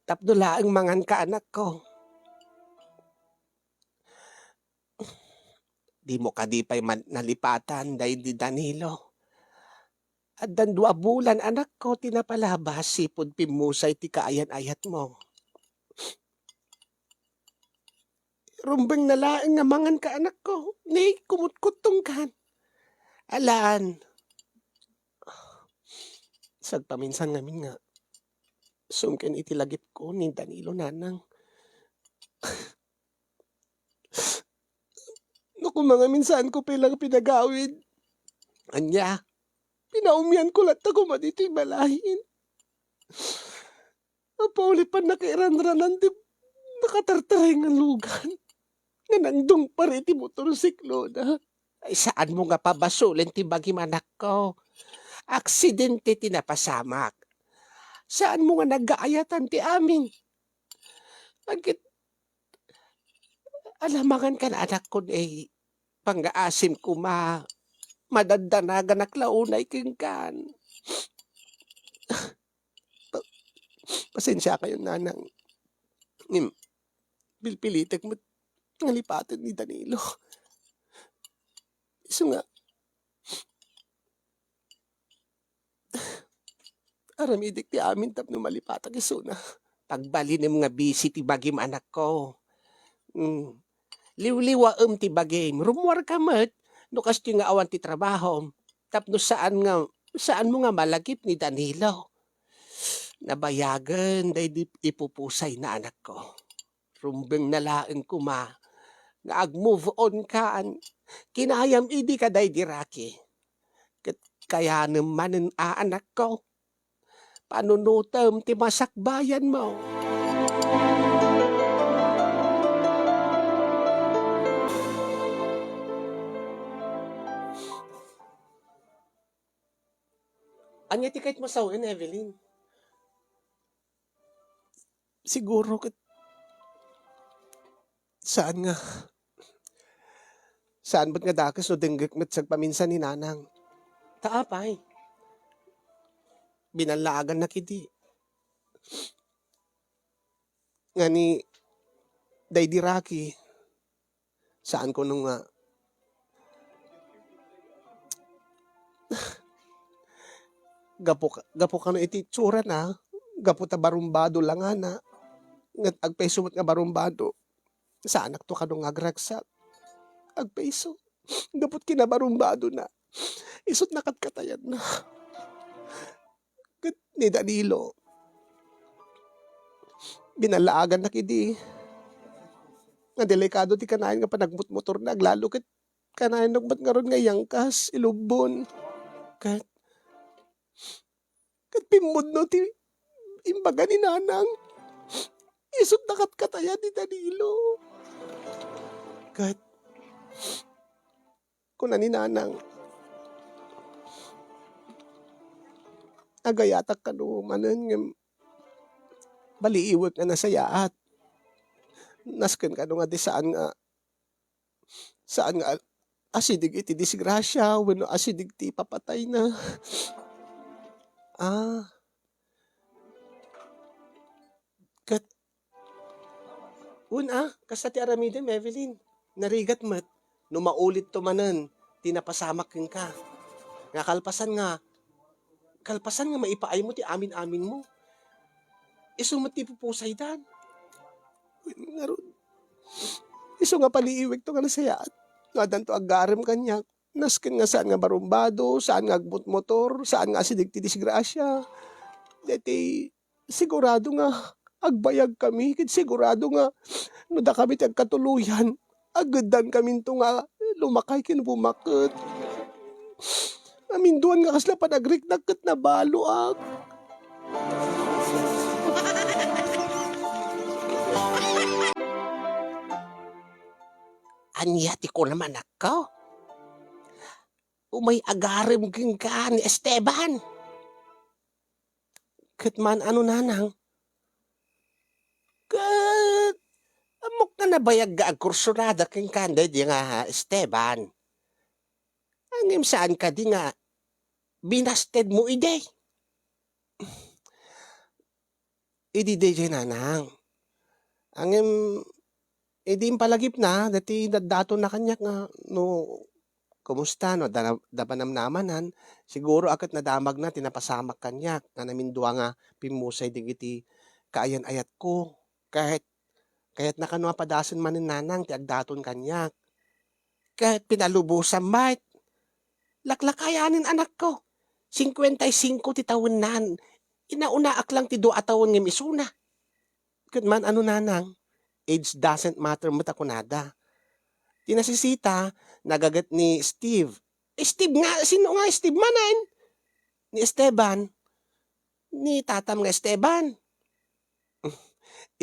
tapno laeng manganka, anakko. Dimo kadi pay man nalipatan daydi Danilo? Addan dua bulan, anakko, ti napalabas sipud pimmusay ti kaayan-ayatmo. Rumbengna laeng nga manganka, anakko, ni kumutkuttongkan. Alan, sagpaminsan ngamin nga sumken iti lagipko ni Danilo, nanang. No koma ngamin saanko pay la pinagawid. Ania, pinaumianko latta koma ditoy balay. Apo, ulipan nakairanranan ti nakatartaray nga lugan nga nangdungpar iti motorsiklona. Ay, saanmo nga pabasolen ti bagim, anakko. Aksidente ti napasamak. Saanmo nga nagaayatan ti amin. Agit-, alamangan kan, anakko, eh, pangngaasim koma, madaddanaganak la unay kenkan. Pa-, pasensiakayon, nanang. Ngem, pilpilitek met nga lipaten ni Danilo. Isu nga, aramidek ti amin tapno malipatak isuna. Pagbalinem nga busy ti bagim, anakko. Mm. Liwliwaem ti bagim. Rummuarka met no kastoy nga awan ti trabahom. Tapno saan nga, saanmo nga malagip ni Danilo. Nabayagen daydi ipupusayna, anakko. Rumbengna laeng koma nga ag-move on kan. Kinayam idi ka daydi Rocky. Ket kayanem manen a, anakko. Panunotem ti masakbayanmo. Ania ti kayatmo a sawen, Evelyn? Siguro ket saan nga, saan met nga dakes no denggek met sagpaminsan ni nanang. Ta apay? Binallaagannak idi. Nga ni daydi Rocky, saan kuno nga, gapu ka-, gapu kano iti itsurana, gapu ta barumbado la ngana, ngem agpayso met nga barumbado, saanakto kano nga agragsak. Agpayso, gapu ti kinabarumbadona, isut' nakatkatayanna. Ket ni Danilo, binallaagannak idi nga delikado ti kanayon nga panagmutmotorna, aglalo ket kanayon met ngarud nga iyangkas, ilubbon. Ket, ket pimmudno ti imbaga ni nanang. Isut' nakatkatayan ni Danilo. Ket, kuna ni nanang, agayatak kano manen ngem baliiwek nga nasayaat. Nasken kano nga di saan nga, saan nga asideg iti disgrasia wenno asideg ti ipapatayna. Ah. Ket, wen a, kasta ti aramidem, Evelyn. Narigat met no maulitto manen ti napasamak kenka. Nga kalpasan nga, kalpasan nga maipaaymo ti amin-aminmo, isu met ti pupusaydan. Wen ngarud, isu nga paliiwekto nga nasayaat nga addanto agarem kaniak. Nasken nga saan nga barumbado, saan nga agmutmotor, saan nga asideg ti disgrasia. Daytoy sigurado nga agbayagkami, ket sigurado nga no dakami ti agkatuloyan, ageddankaminto nga lumakay ken bumakket. Aminduan nga kasla panagriknak ket nabaloak. Ania ti kunam, anakko? Umay agarem kenka ni Esteban. Ket man-ano, nanang? Ket ammok nga nabayag nga agkursunada kenka daydi nga Esteban. Ngem saan kadi nga binastedmo idi? Idi daydiay, nanang. Ngem idi impalagipna, daytoy daddatonna kaniak nga no kumusta, no adda, adda panamnamanan, siguro a ket nadamagna ti napasamak kaniak nga namindua nga pimmusay dagiti kaayan-ayatko. Ket kayatna kano a padasen manen, nanang, ti agdaton kaniak. Ket pinalubosan met. Laklakayanen, anakko. Singkuenta y singko ti tawennan. Inaunaak lang ti dua a tawen ngem isuna. Ket man-ano, nanang, age doesn't matter met a kunada. Ti nasisita, nagaget ni Steve. Steve nga, sino nga Steve manen? Ni Esteban. Ni tatam nga Esteban.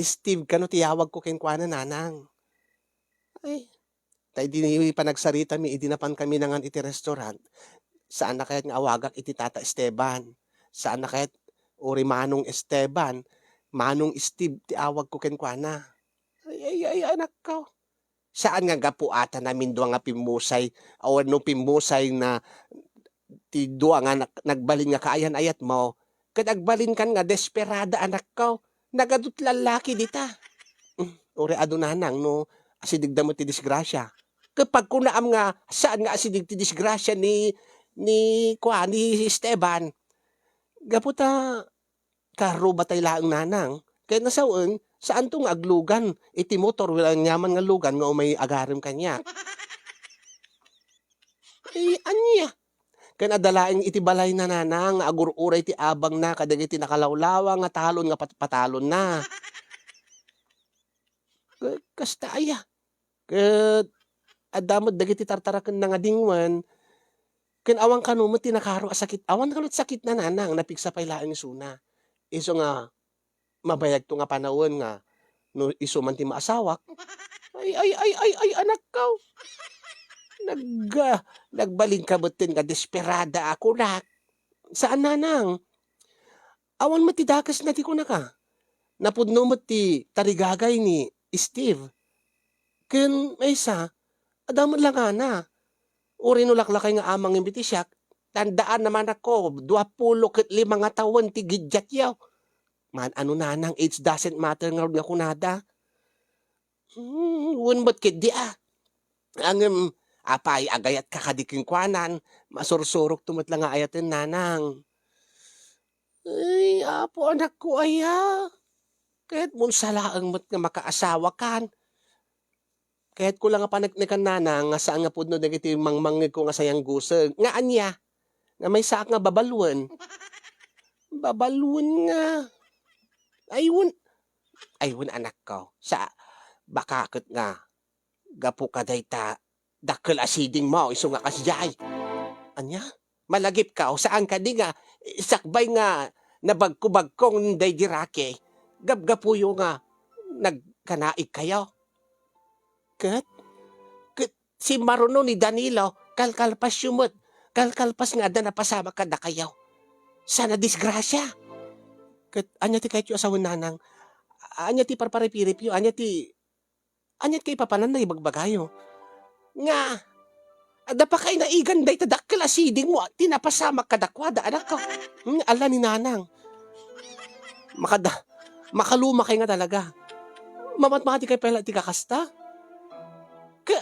Steve kano ti awagko kenkuana, nanang. Ay, ta idi panagsaritami, idi napankami nangan iti restaurant, saanna kayat nga awagak iti Tata Esteban? Saanna kayat uri Manong Esteban? Manong Steve ti awagko kenkuana. Ay, ay, ay, anakko. Saan nga gapu a ta namindua nga pimmusay, a wenno pimmusay na ti dua nga nak-, nagbalin nga kaayan-ayatmo, ket agbalinkan nga desperada, anakko. Nagadut lallaki dita. Mm, uray adu nanang no asidegda met ti disgrasia. Ket pagkunaam nga saan nga asideg ti disgrasia ni, ni, kua, ni Esteban, gapu ta karrubatay laeng nanang. Ket nasawen, saanto nga aglugan iti motor wenno aniaman nga lugan nga umay agarem kaniak. Ay, ania? Ken adda laeng iti balayna nanang nga agur-uray ti abangna kadagiti nakalawlawa nga talon nga patpatalonna. Ka-, kasta aya? Ket adda met dagiti tartarakenna nga dingwen, ken awan kano met ti nakaro a sakit, awan kano ti sakitna nanang, napigsa pay laeng isuna. Isu nga mabayagto nga panawen nga no isu man ti maasawak, ay, ay, ay, ay, ay, anakko. Nag-, ah, nagbalinka metten nga desperada a kunak. Saan nanang. Awan met ti dakesna ti kunaka. Napudno met ti tarigagay ni Steve. Ken maysa, adda met langana. Uray no laklakay nga amang iti siak, tandaanna manakko, duapulo ket lima nga tawen ti giddiatyo. Man-ano nanang, age doesn't matter ngarud nga kunada. Hmm, wen met ketdi a. Ngem, apay, agayatka kadi kenkuanan, masursurokto met la nga ayaten nanang. Ay, Apo, anakko aya. Ket mo sa laeng met nga makaasawakan. Kayatko la nga paneknekan nanang nga saan nga pudno dagiti mangmangngegko nga sayangguseg. Nga ania? Nga maysaak nga babaluen. Babaluen nga. Ay, wen. Ay, wen, anakko. Sa, baka ket nga gapu kadayta dakkel a sidingmo isu nga kasdiay. Ania? Malagipko, saan kadi nga sakbay nga nabagkubagkong daydi Rocky, gapgapuyo nga nagkanaigkayo? Ket, ket simmaruno ni Danilo, kalkalpasyo met, kalkalpas nga adda napasamak kadakayo. Saan a disgrasia! Ket ania ti kayatyo a sawen, nanang? Ania ti parparipiripyo? Ania ti Aniat kay ipapanan nga ibagbagayo? Nga, adda pa kay naigan dayta dakkel a sidingmo ti napasamak kadakuada, anakko. Hmm, ala ni nanang. Makada-, makaluma kay nga talaga. Mamatmati kay pala ti kakasta. Ka,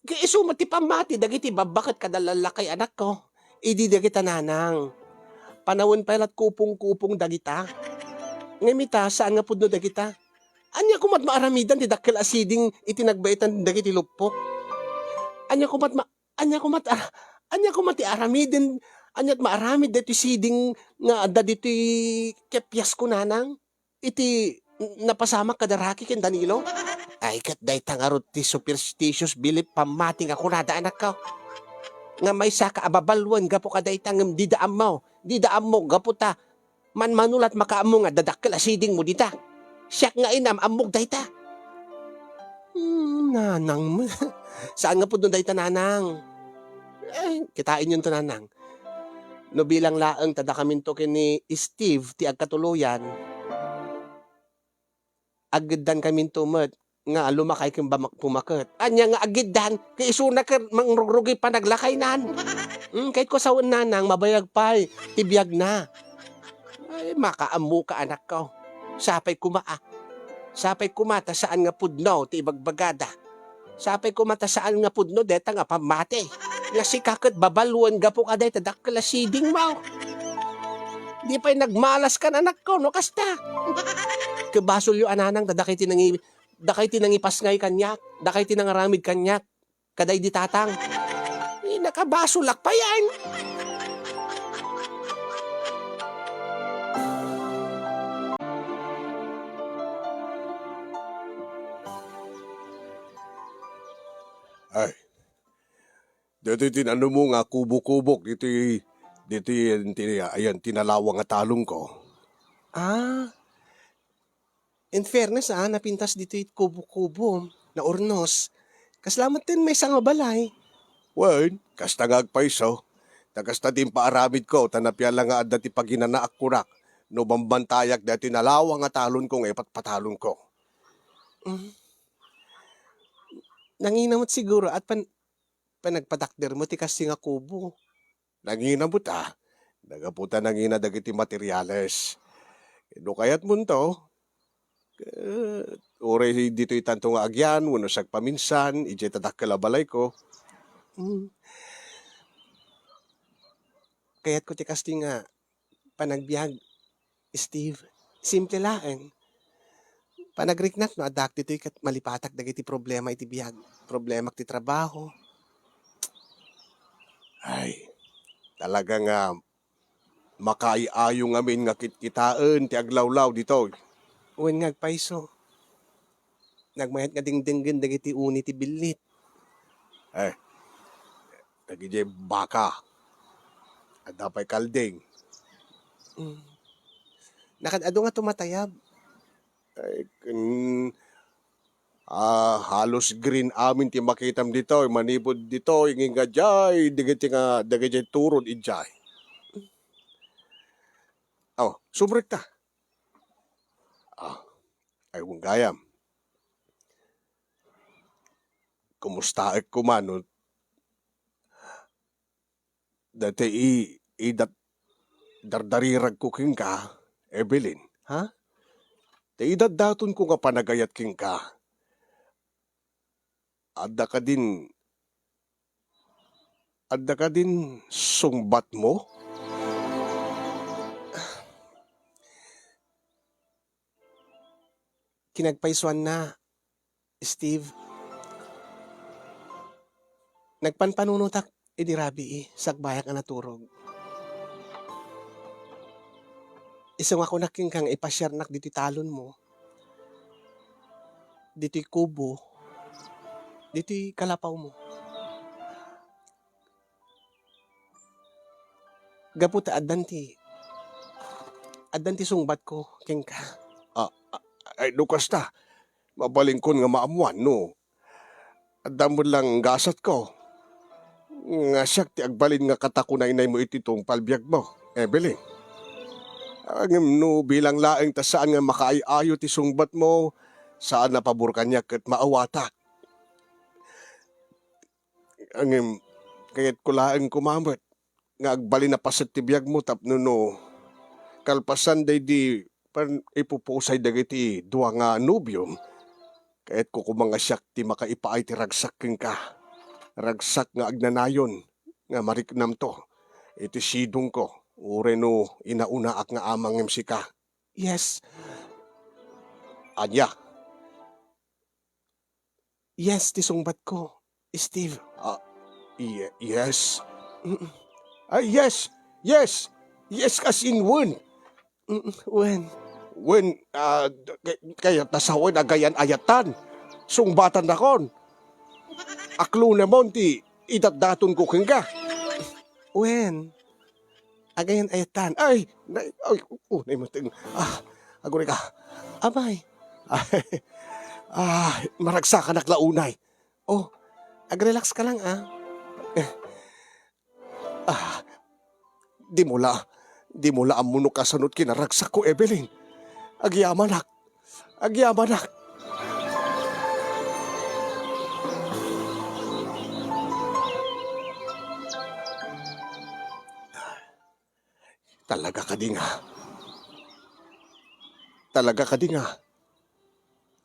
ka isu met ti pammati dagiti babbaket kada lallakay, anakko. Idi dagita nanang. Panawen pay lat kupong-kupong dagita. Ngem ita, saan nga pudno dagita. Ania koma ti maaramidan ti dakkel a siding iti nagbaetan dagiti luppok? Ania koma ti ma-, ania koma ti ara-, ania koma ti aramiden, ania ti maaramid daytoy siding nga adda ditoy kepias ko, nanang? Iti napasamak kada Rocky ken Danilo? Ay, ket dayta ngarud ti superstitious belief pammati nga kunada, anakko. Nga maysaka a babaluen gapu kadayta ngem dida ammo, dida ammo gapu ta manmano lat makaammo nga adda dakkel a sidingmo dita. Siak nga inam, ammok dayta. Hmm, nanang, saan nga pudno dayta, nanang? Eh, kitaenyonto, nanang. No bilang laeng ta dakaminto ken ni Steve ti agkatuloyan, aggiddankaminto met nga lumakay ken bamak-, bumaket. Ania nga aggiddan? Ket isuna ket mangrugrugi panaglakaynan. Hmm, kayatko a sawen, nanang, mabayag pay ti biagna. Ay, makaammoka, anakko. Sapay koma, a. Sapay koma ta saan nga pudno ti ibagbagada. Sapay koma ta saan nga pudno dayta nga pammati. Nga sika ket babaluen gapu kadayta dakkel a sidingmo. Di pay nagmalaskan, anakko, no kasta. Ket basolyo a, nanang, ta dakay ti nangi-, dakay ti nangipasngay kaniak, dakay ti nangaramid kaniak. Kadaydi tatang. Eh, nakabasolak payen. Ay, daytoy ti nanumo nga kubok-kubok ditoy, ditoy, ti, ayan, ti nalawa nga talongko. Ah, In fairness, ah, napintas ditoy kubo-kubo, naurnos. Kasla met ti maysa nga balay. Wen, kasta nga agpayso. Ta kasta ti impaaramidko, ta napiala nga adda ti paginanaak kunak no bambantayak daytoy nalawa nga talonko nga ipatpatalonko. Mm. Nangina met siguro at pan-, panagpatakdermo ti kasdi nga kubo. Nangina met a. Nagapu ta nangina dagiti materiales. No kayatmonto, eh, uray ditoy tanto nga agyan wenno sagpaminsan, idiay ta dakkel a balayko. Hmm. Kayatko ti kastoy nga panagbiag, Steve. Simple laeng. Panagriknak no addaak ditoy ket malipatak dagiti problema iti biag. Problemak ti trabaho. Ay, talaga nga makaay-ayo ngamin nga kitkitaen ti aglawlaw ditoy. Wen nga agpayso. Nagmayat nga dengdenggen dagiti uni ti billit. Eh, dagidiay baka. Adda pay kalding. Mm. Nakaad-adu nga tumatayab. Ay, ken, ah, halos green amin ti makitam ditoy, manipud ditoy, ngin nga diay, dagiti nga, dagidiay turod idiay. Oh, sumrekta. Ah, ay, wen gayam. Kumustaek koma no daytoy i-, idat-, dardariragko kenka, Evelyn, ha? Ti idatdatonko nga panagayat kenka, adda kadin, adda kadin sungbatmo? Kinagpaysuanna, Steve. Nagpanpanunotak idi rabii, sakbayak a naturog. Isu nga kunak kenka nga ipasiarnak ditoy talonmo, ditoy kubo, ditoy kalapawmo. Gapu ta addan ti, addan ti sungbatko kenka. Ah, ah, ay, no kasta, mabalinkon nga maammuan no adda met lang gasatko nga siak ti agbalin nga katakunaynaymo iti tungpal biagmo, Evelyn. Ngem no bilang laeng ta saan nga makaay-ayo ti sungbatmo, saan a pabor kaniak ket maawatak. Ngem kayatko laeng koma met nga agbalin a paset ti biagmo tapno no kalpasan daydi pan-, ipupusay dagiti dua nga nobiom, kayatko koma nga siak ti makaipaay ti ragsak kenka. Ragsak nga agnanayon nga mariknamto iti sidongko, uray no inaunaak nga ama ngem sika. Yes. Ania? Yes, ti sungbatko, Steve. Ah, ye-, yes. Mm. Ah, yes, yes, yes, as in when? Mm, when? When, ah, kay-, kayat na sa when agayan ayatan. Sungbatannakon. Aklonemon ti idatdatonko kenka. When? Agayan ayatan. Ay, nay-, ay, oh, naimateng. Ah, aguray ka. Abay. Ay, ah, maragsakanak la unay. Oh, agrelax ka lang, ah. Ah, di mo la, di mo la ammo no kasano ti kinaragsakko, Evelyn. Agyamanak. Agyamanak. Talaga kadi nga. Talaga kadi nga.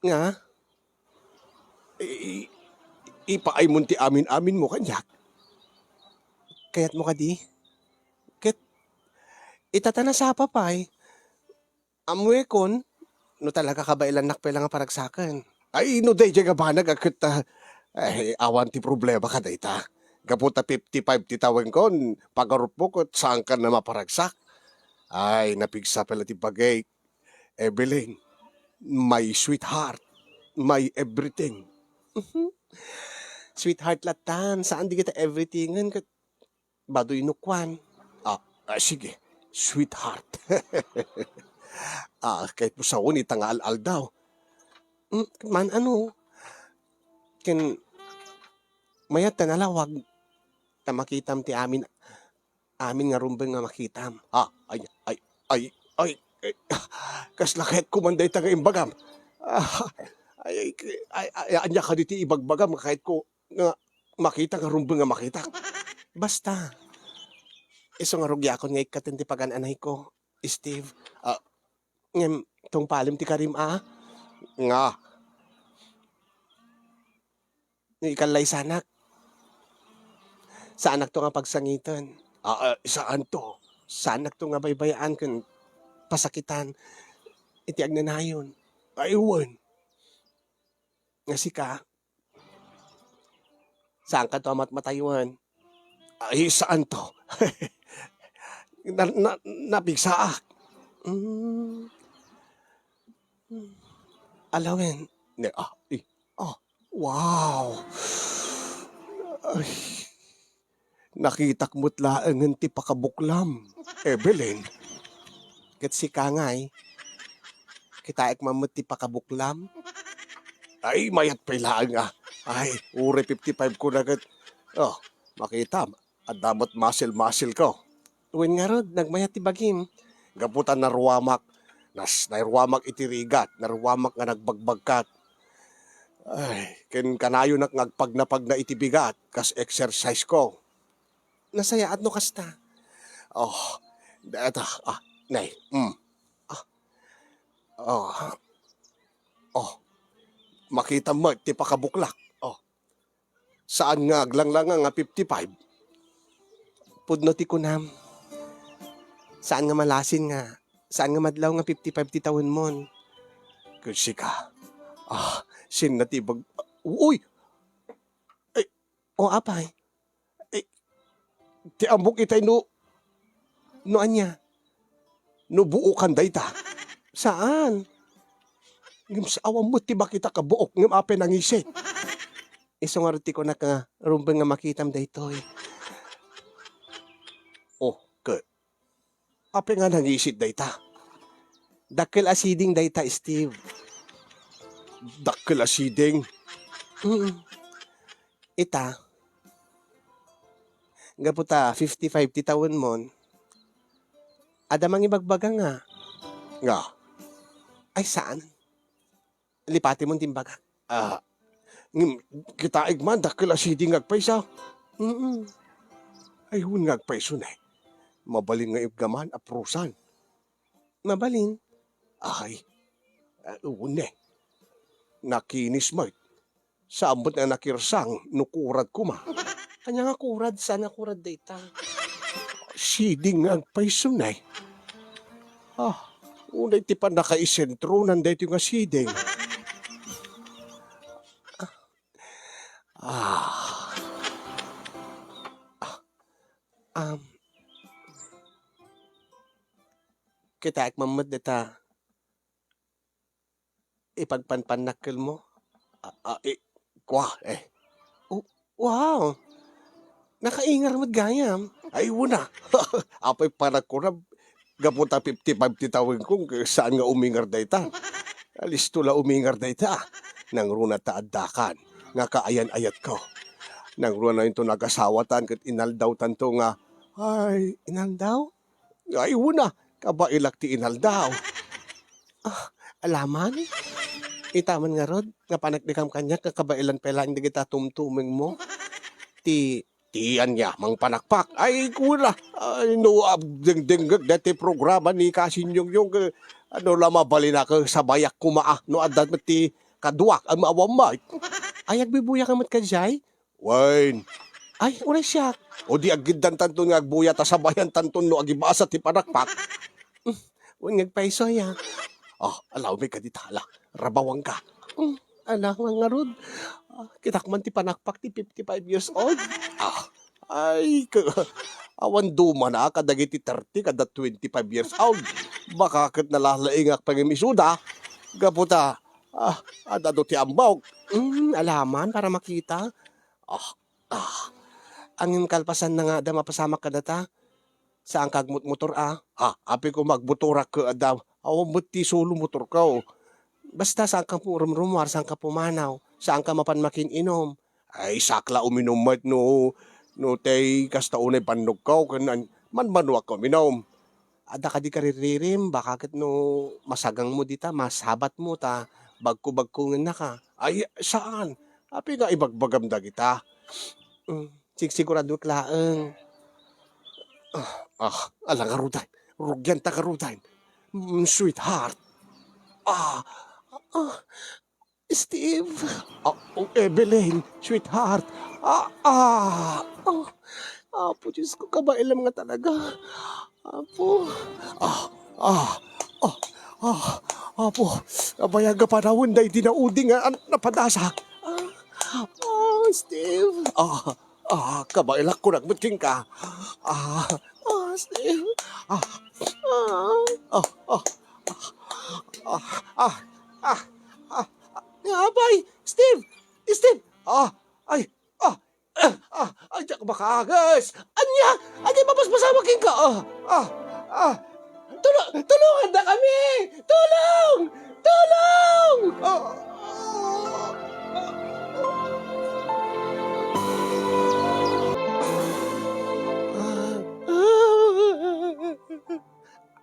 Nga? I-, i-, ipaay mon ti amin-aminmo kaniak. Kayatmo kadi? Ket ita ta nasapa pay. Ammoekon, no talaga kabailannak pay la nga paragsaken. Ay, no daydiay nga banag a ket, ah, ay, awan ti problema kadayta. Gapu ta fifty-five ti tawenko, pagarupmo ket saankan a maparagsak. Ay, napigsa pay la ti bagik. Evelyn, my sweetheart, my everything. Mhm. Sweetheart latan, saan di kita everythingen ket baduy no kuan. Ah, ah, sige, sweetheart. Ah, kayatmo sawen ita nga al-aldaw. Mm, man ano? Ken mayat ta nalawag ta makitam ti amin, amin nga rumbeng nga makitam. Ah, ay, ay, ay, ay, ay, kasla kayatko man dayta nga imbagam. Ah, ay, ay, ay, ay, ania kadi ti ibagbagam nga kayatko nga makita nga rumbeng nga makitak. Basta, Isu nga rugiakon nga ikkaten ti pagan-anayko, Steve. Ah, ngem tungpalem ti karim a. Nga? No ikallaysanak, saanakto nga pagsangiten. Ah, ah, saanto? Saanakto nga baybay-an ken pasakitan iti agnanayon. Ay, wen. Nga sika, saankato a matmataywen. Ay, saanto? Na, na, napigsaak. Mm. Alawen. Ne, ah, eh, ah, wow. Ay, nakitak met laengen ti pakabuklam, Evelyn. Ket sika ngay, kitaek man met ti pakabuklam. Ay, mayat pay laeng, ah. Ay, uray fifty-five ko na ket, oh, makitam, adda met muscle-muscle ko. Wen ngarud, nagmayat ti bagim. Gapu ta naruamak, nas-, naruamak iti rigat, naruamak nga nagbagbagkat. Ay, ken kanayonak nga agpagnapagna iti bigat, kas exercise ko. Nasayaat no kasta. Oh, deta, ah, nay, mm. Ah, oh, oh, makitam met ti pakabuklak. Oh, saan nga aglanglangang a fifty-five? Pudno ti kunam. Saan nga malasin nga, saan nga madlaw nga fifty-five ti tawenmon. Ket sika, ah, sinna ti bag-, uy! Ay, o apay? Eh, ti ammok itay no, no ania? No buokan dayta? Saan? Ngem sa awan met ti makita ka buok, ngem apay nangisit? Isu ngarud ti kunak nga rumbeng nga makitam daytoy. Oh, ket apay nga nangisit dayta? Dakkel a siding dayta, Steve. Dakkel a siding? Mm. Ita, gapu ta fifty-five ti tawenmon, adda mangibagbaga nga, nga, ay saan, lipatimon ti imbagak. Ah, ngem, kitaek man, dakkel a siding nga agpayso. Mm. Ay, wen nga agpayso ne. Mabalin nga iggaman a prusan. Mabalin. Ay, ah, wen ne. Nakinis met. Saan met nga nakirsang no kurad koma. Ania nga kurad? Saan nga kurad dayta? Siding nga agpayso ne. Ah, unay ti pannakaisentronan daytoy nga siding. Ah. Ah. Um, kitaek man met dayta ipagpanpannakkelmo. Ah, ah, eh, kua, eh. Oh, wow! Nakaingar met gayam. Ay, wen a. Apay panagkunam, gapu ta fifty-five ti tawenko, saan nga umingar dayta? Alisto la umingar dayta. Nangruna ta addakan nga kaayan-ayatko. Nangruna into nagasawatan ket inaldawtanto nga, ay, inaldaw? Ay, wen a, kabaelak ti inaldaw. Ah, alaman? Ita man ngarud, nga paneknekam kaniak nga kabaelan pay laeng dagita tumtumengmo. Ti, ti ania, mangpanakpak. Ay, wen a, ay, no, ah, dengdengngeg daytoy programa ni Kasingyongyong, eh, ano la mabalinak, eh, sabayak koma, ah, no adda met ti kaduak, ah, maawan met. Ay, agbuybuyaka met kadiay? Wen. Ay, uray siak. O di aggiddantanto nga agbuya ta sabayantanto no agibasa ti panakpak. Wen nga agpayso aya. Ah, alawmi kadi ta, ala, rabawanka. Mm, ala nga ngarud. Ah, kitak man ti panakpak ti fifty-five years old. Ah, ay, ka-, awan dumana kadagiti thirty kada twenty-five years old. Baka ket nalalaingak pay ngem isuda. Gapu ta, ah, adda do ti ammok. Mm, alaman para makita. Ah, ah. Ngem kalpasanna nga adda mapasamak kadata, saanka agmotmotor a? Ha, apay koma agmotorak ket adda, awan met ti solo motorko. Basta saanka pu-, rumrumuar, saanka pumanaw, saanka mapan makin-inom. Ay, saak la uminum met no, no tay kasta unay bannogko ken an-, manmanuakko uminum. Adda kadi kariririm, baka ket no masagangmo dita, masabatmo ta bagko-bagkongennaka. Ay, saan? Apay nga ibagbagam dagita? Mm, sigsiguraduek laeng. Ah, ah, ala ngaruden. Rugianta ngaruden. Mm, sweetheart. Ah, ah, Steve. Ah, oh, Evelyn, sweetheart. Ah, ah, ah. Apo Diyos ko, kabaelam nga talaga. Apo. Ah, ah, ah, ah, Apo. Abayag a panawen daydi naudi nga an-, napadasak. Ah, ah, Steve. Ah, Ah, kabaelak kunak met kenka. Ah, ah, Steve. Ah, ah, ah, ah, ah, ah, ah, ah, ah, apay, Steve! Steve! Ah, ay, ah, ah, ah, ay, diak makaagas. Ania? Ania, mapaspasamak kenka? Ah, ah, ah. Tulo-, tulongandakami! Tulong! Tulong! Ah!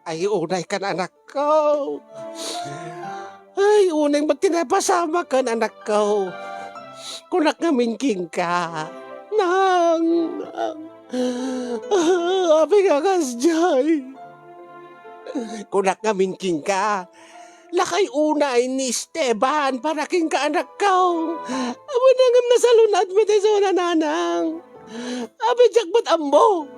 Ay, unay kan, anakko. Ay, unay met ti napasamak kan, anakko. Kunak ngamin kenka. Nang, nang. Ah, apay nga kasdiay? Kunak ngamin kenka, lakay unay ni Esteban para kenka, anakko. Awan ngem nasalun-at met isu, nanang. Apay diak met ammo.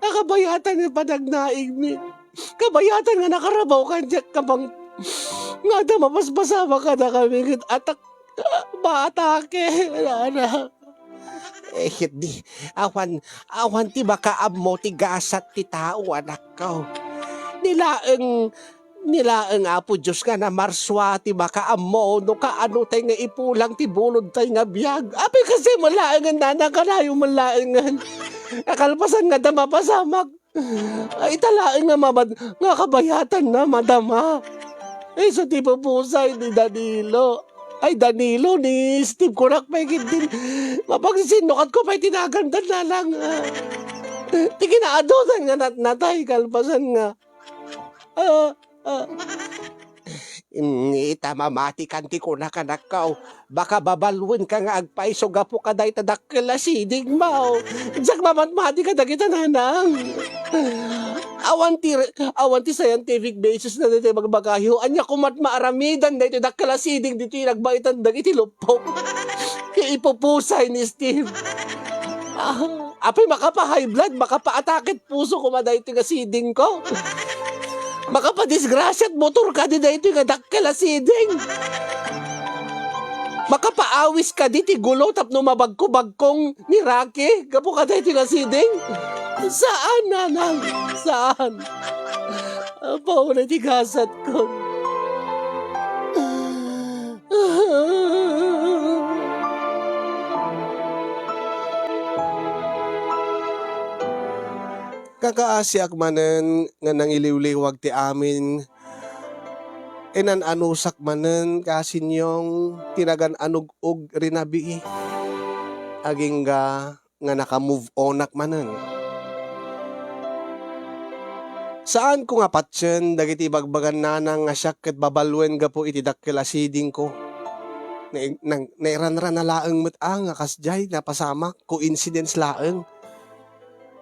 Nakabayatan nga panagnaigmi. Kabayatan nga nakarabaw kaniak, kabang nga adda mapaspasamak kadakami ket atak-, maatake, nanang. Eh, di, awan, awan ti makaammo ti gasat ti tao, anakko. Ni laeng, ni laeng Apo Dios nga namarsua ti makaammo no kaano tay nga ipulang ti bulodtay nga biag. Apay kasi met laengen, nanang, kanayon met laengen. Kalpasan nga adda mapasamak. Ay, ita laeng nga mamad-, nga kabayatanna madama. Isu ti pupusay ni Danilo. Ay, Danilo, ni Steve, kunak pay ketdin. Mapagsinnukatko pay ti nagandan, nanang. Ti kinaadunan nga natnatay, kalpasan nga. Ah, ah. Mm, ita mamatikan ti kunak, anakko. Baka babaluenka nga agpayso gapu kadayta dakkel a sidingmo. Diak mamatmati kadagita, nanang. Awan ti, awan ti scientific basis na daytoy bagbagayo. Ania koma met maaramidan daytoy dakkel a siding ditoy nagbaitan dagiti luppok. Ti ipupusay ni Steve. Ah, apay, makapa-high blood, makapaataket puso koma daytoy nga sidingko. Makapadisgrasiat motor kadi daytoy nga dakkel a siding. Makapaawis kadi ti gulo tapno mabagko-bagkong ni Rocky gapu kadaytoy nga siding. Saan, nanang, saan. Apaw na ti gasatko. Kakaasiak manen nga nangiliwliwag ti amin, inan-anusak manen, kasinyong, ti nagan-anug-ug rinabii. Agingga nga naka-move onak manen. Saanko nga patien dagiti ibagbagan nanang nga siak ket babaluen gapu iti dakkel a sidingko. Nai-, nang-, nairanrana laeng met a nga kasdiay napasamak, coincidence laeng.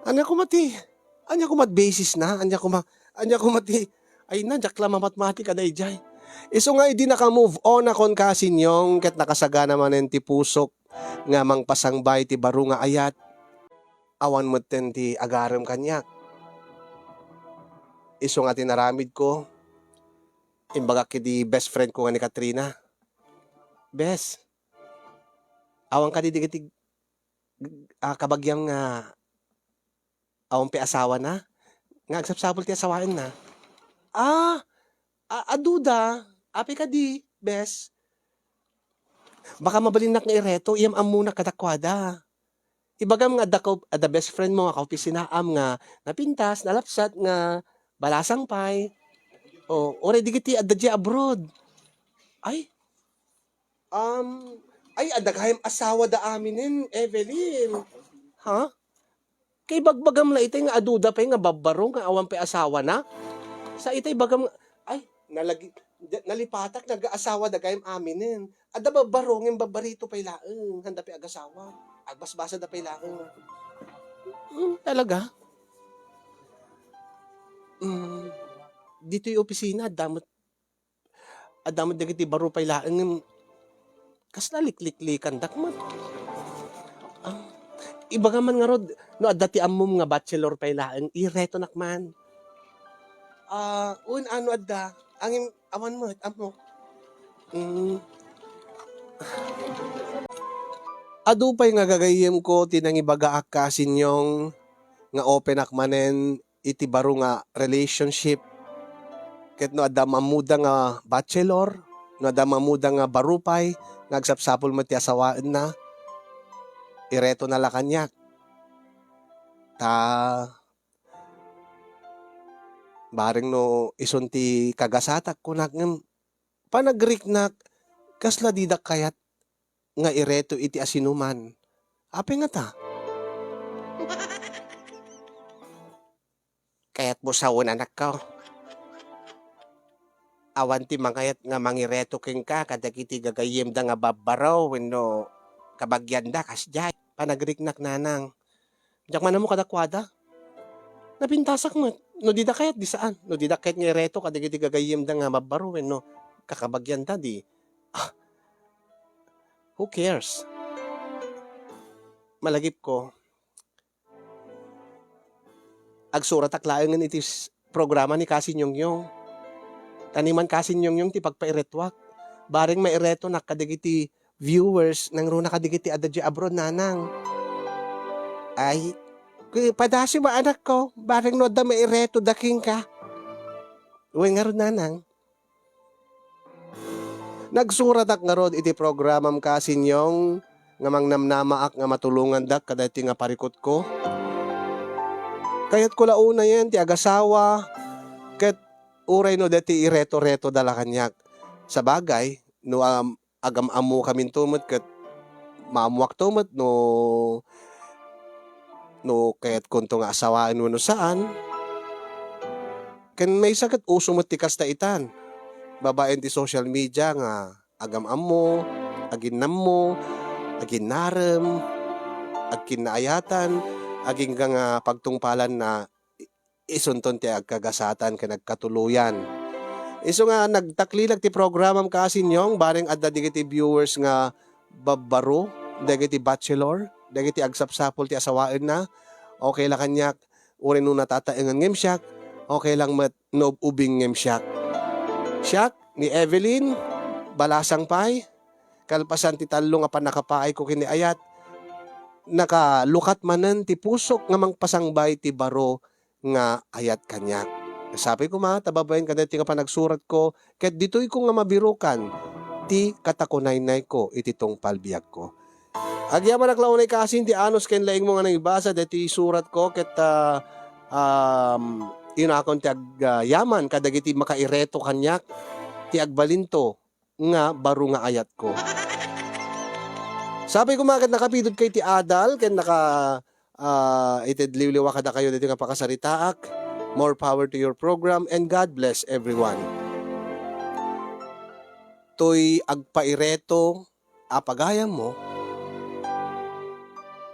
Ania koma ti, ania koma ti basisna? Ania koma, ania koma ti, ay na, diak la mamatmati kadaydiay. Isu nga idi naka-move on akon, kasinyong, ket nakasagana manen ti pusok nga mangpasangba iti baro nga ayat, awan metten ti agarem kaniak. Isu nga ti naramidko, imbagak iti best friend ko nga ni Katrina, "Bes, awan kadi dagiti, ah, kabagiam nga awan pay asawana? Nga agsapsapul ti asawaenna?" "Ah, a-, aduda. Apay kadi, bes?" Baka mabalinnak nga ireto, iyam-ammonak kadakuada. Ibagam nga adda ka-, adda best friend mo nga kaopisinaam nga napintas, nalapsat, nga balasang pay. O, uray dagiti adda diay abroad. Ay, um, ay, adda gayam asawa da aminen, Evelyn. Ha? Kay ibagbagam la itay nga aduda pay nga babbaro nga awan pay asawana. Sa itay ibagam nga, ay, nalagi-, da-, nalipatak, nagaasawa da gayam aminen. Adda babbaro ngem babbarito pay laeng, handa pay agasawa. Agbasbasada pay laeng. Hmm, talaga? Mm, ditoy opisina, adda met, adda met dagiti baro pay laeng, ngem kasla likliklikandak met. Ah, ibagam man ngarud, no adda ti ammom nga bachelor pay laeng, iretonak man. Ah, wen, ano adda? Ngem awan met, ammok. Mm. Adu pay nga gagayyemko ti nangibagaak, Kasinyong, nga openak manen iti baro nga relationship. Ket no adda ammoda nga bachelor, no adda ammoda nga baro pay nga agsapsapul met ti asawaenna, iretona la kaniak. Ta bareng no isun ti kagasatak, kunak, ngem panagriknak, kasla didak kayat nga ireto iti asinoman. Apay ngata? Kayatmo sawen, anakko. Awan ti mangayat nga mangireto kenka kadagiti gagayyemda nga babbaro wenno kabagianda kasdiay. Panagriknak, nanang. Diak man ammo kadakuada. Napintasak met. No dida kayat, di saan. No dida kayat nga ireto kadagiti gagayyemda nga babbaro wenno kakabagianda, di, ah, who cares? Malagipko, agsuratak laengen iti s-, programa ni Kasinyongyong. Ta ni man Kasinyongyong ti pagpairetuak. Bareng mairetonak kadagiti viewers nangruna kadagiti adda diay abroad, nanang. Ay, ku-, padasem a, anakko, bareng no adda mairetoda kenka. Wen ngarud, nanang. Nagsuratak ngarud iti programam, Kasinyong, nga mangnamnamaak nga matulongandak kadaytoy nga parikutko. Kayatko la unayen ti agasawa, ket uray no daytoy ireto-retoda la kaniak. Sabagay, no, um, agam-ammokaminto met ket maammoakto met no, no kayatkonto nga asawaen wenno saan. Ken maysa ket uso met ti kasta itan, babaen ti social media nga agam-ammo, aginnammo, aginnarem, agkinnaayatan, agingga nga pagtungpalan na i-, isunton ti agkagasatan ken agkatuloyan. Isu nga nagtaklilak ti programam, Kasinyong, bareng adda dagiti viewers nga babbaro, dagiti bachelor, dagiti agsapsapul ti asawaenna, okay la kaniak, uray no natataengan ngem siak, okay lang met no ub-ubing ngem siak. Siak, ni Evelyn, balasang pay, kalpasan ti tallo nga pannakapaayko ken ni ayat, nakalukat manen ti pusok nga mangpasangbay ti baro nga ayat kaniak. Sapay koma ta babaen kadaytoy nga panagsuratko, ket ditoyko nga mabirukan ti katakunaynayko iti tungpal biagko. Agyamanak la unay, Kasin, ti anus ken laingmo nga nangibasa daytoy suratko, ket, ah, um, inakon ti ag-, ah, yaman kadagiti makaireto kaniak ti agbalinto nga baro nga ayatko. Sapay koma ket nakapidot kay ti adal ken naka-, ah, itedliwliwa kadakayo daytoy nga pakasaritaak. More power to your program and God bless everyone. Toy agpaireto a pagayammo,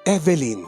Evelyn.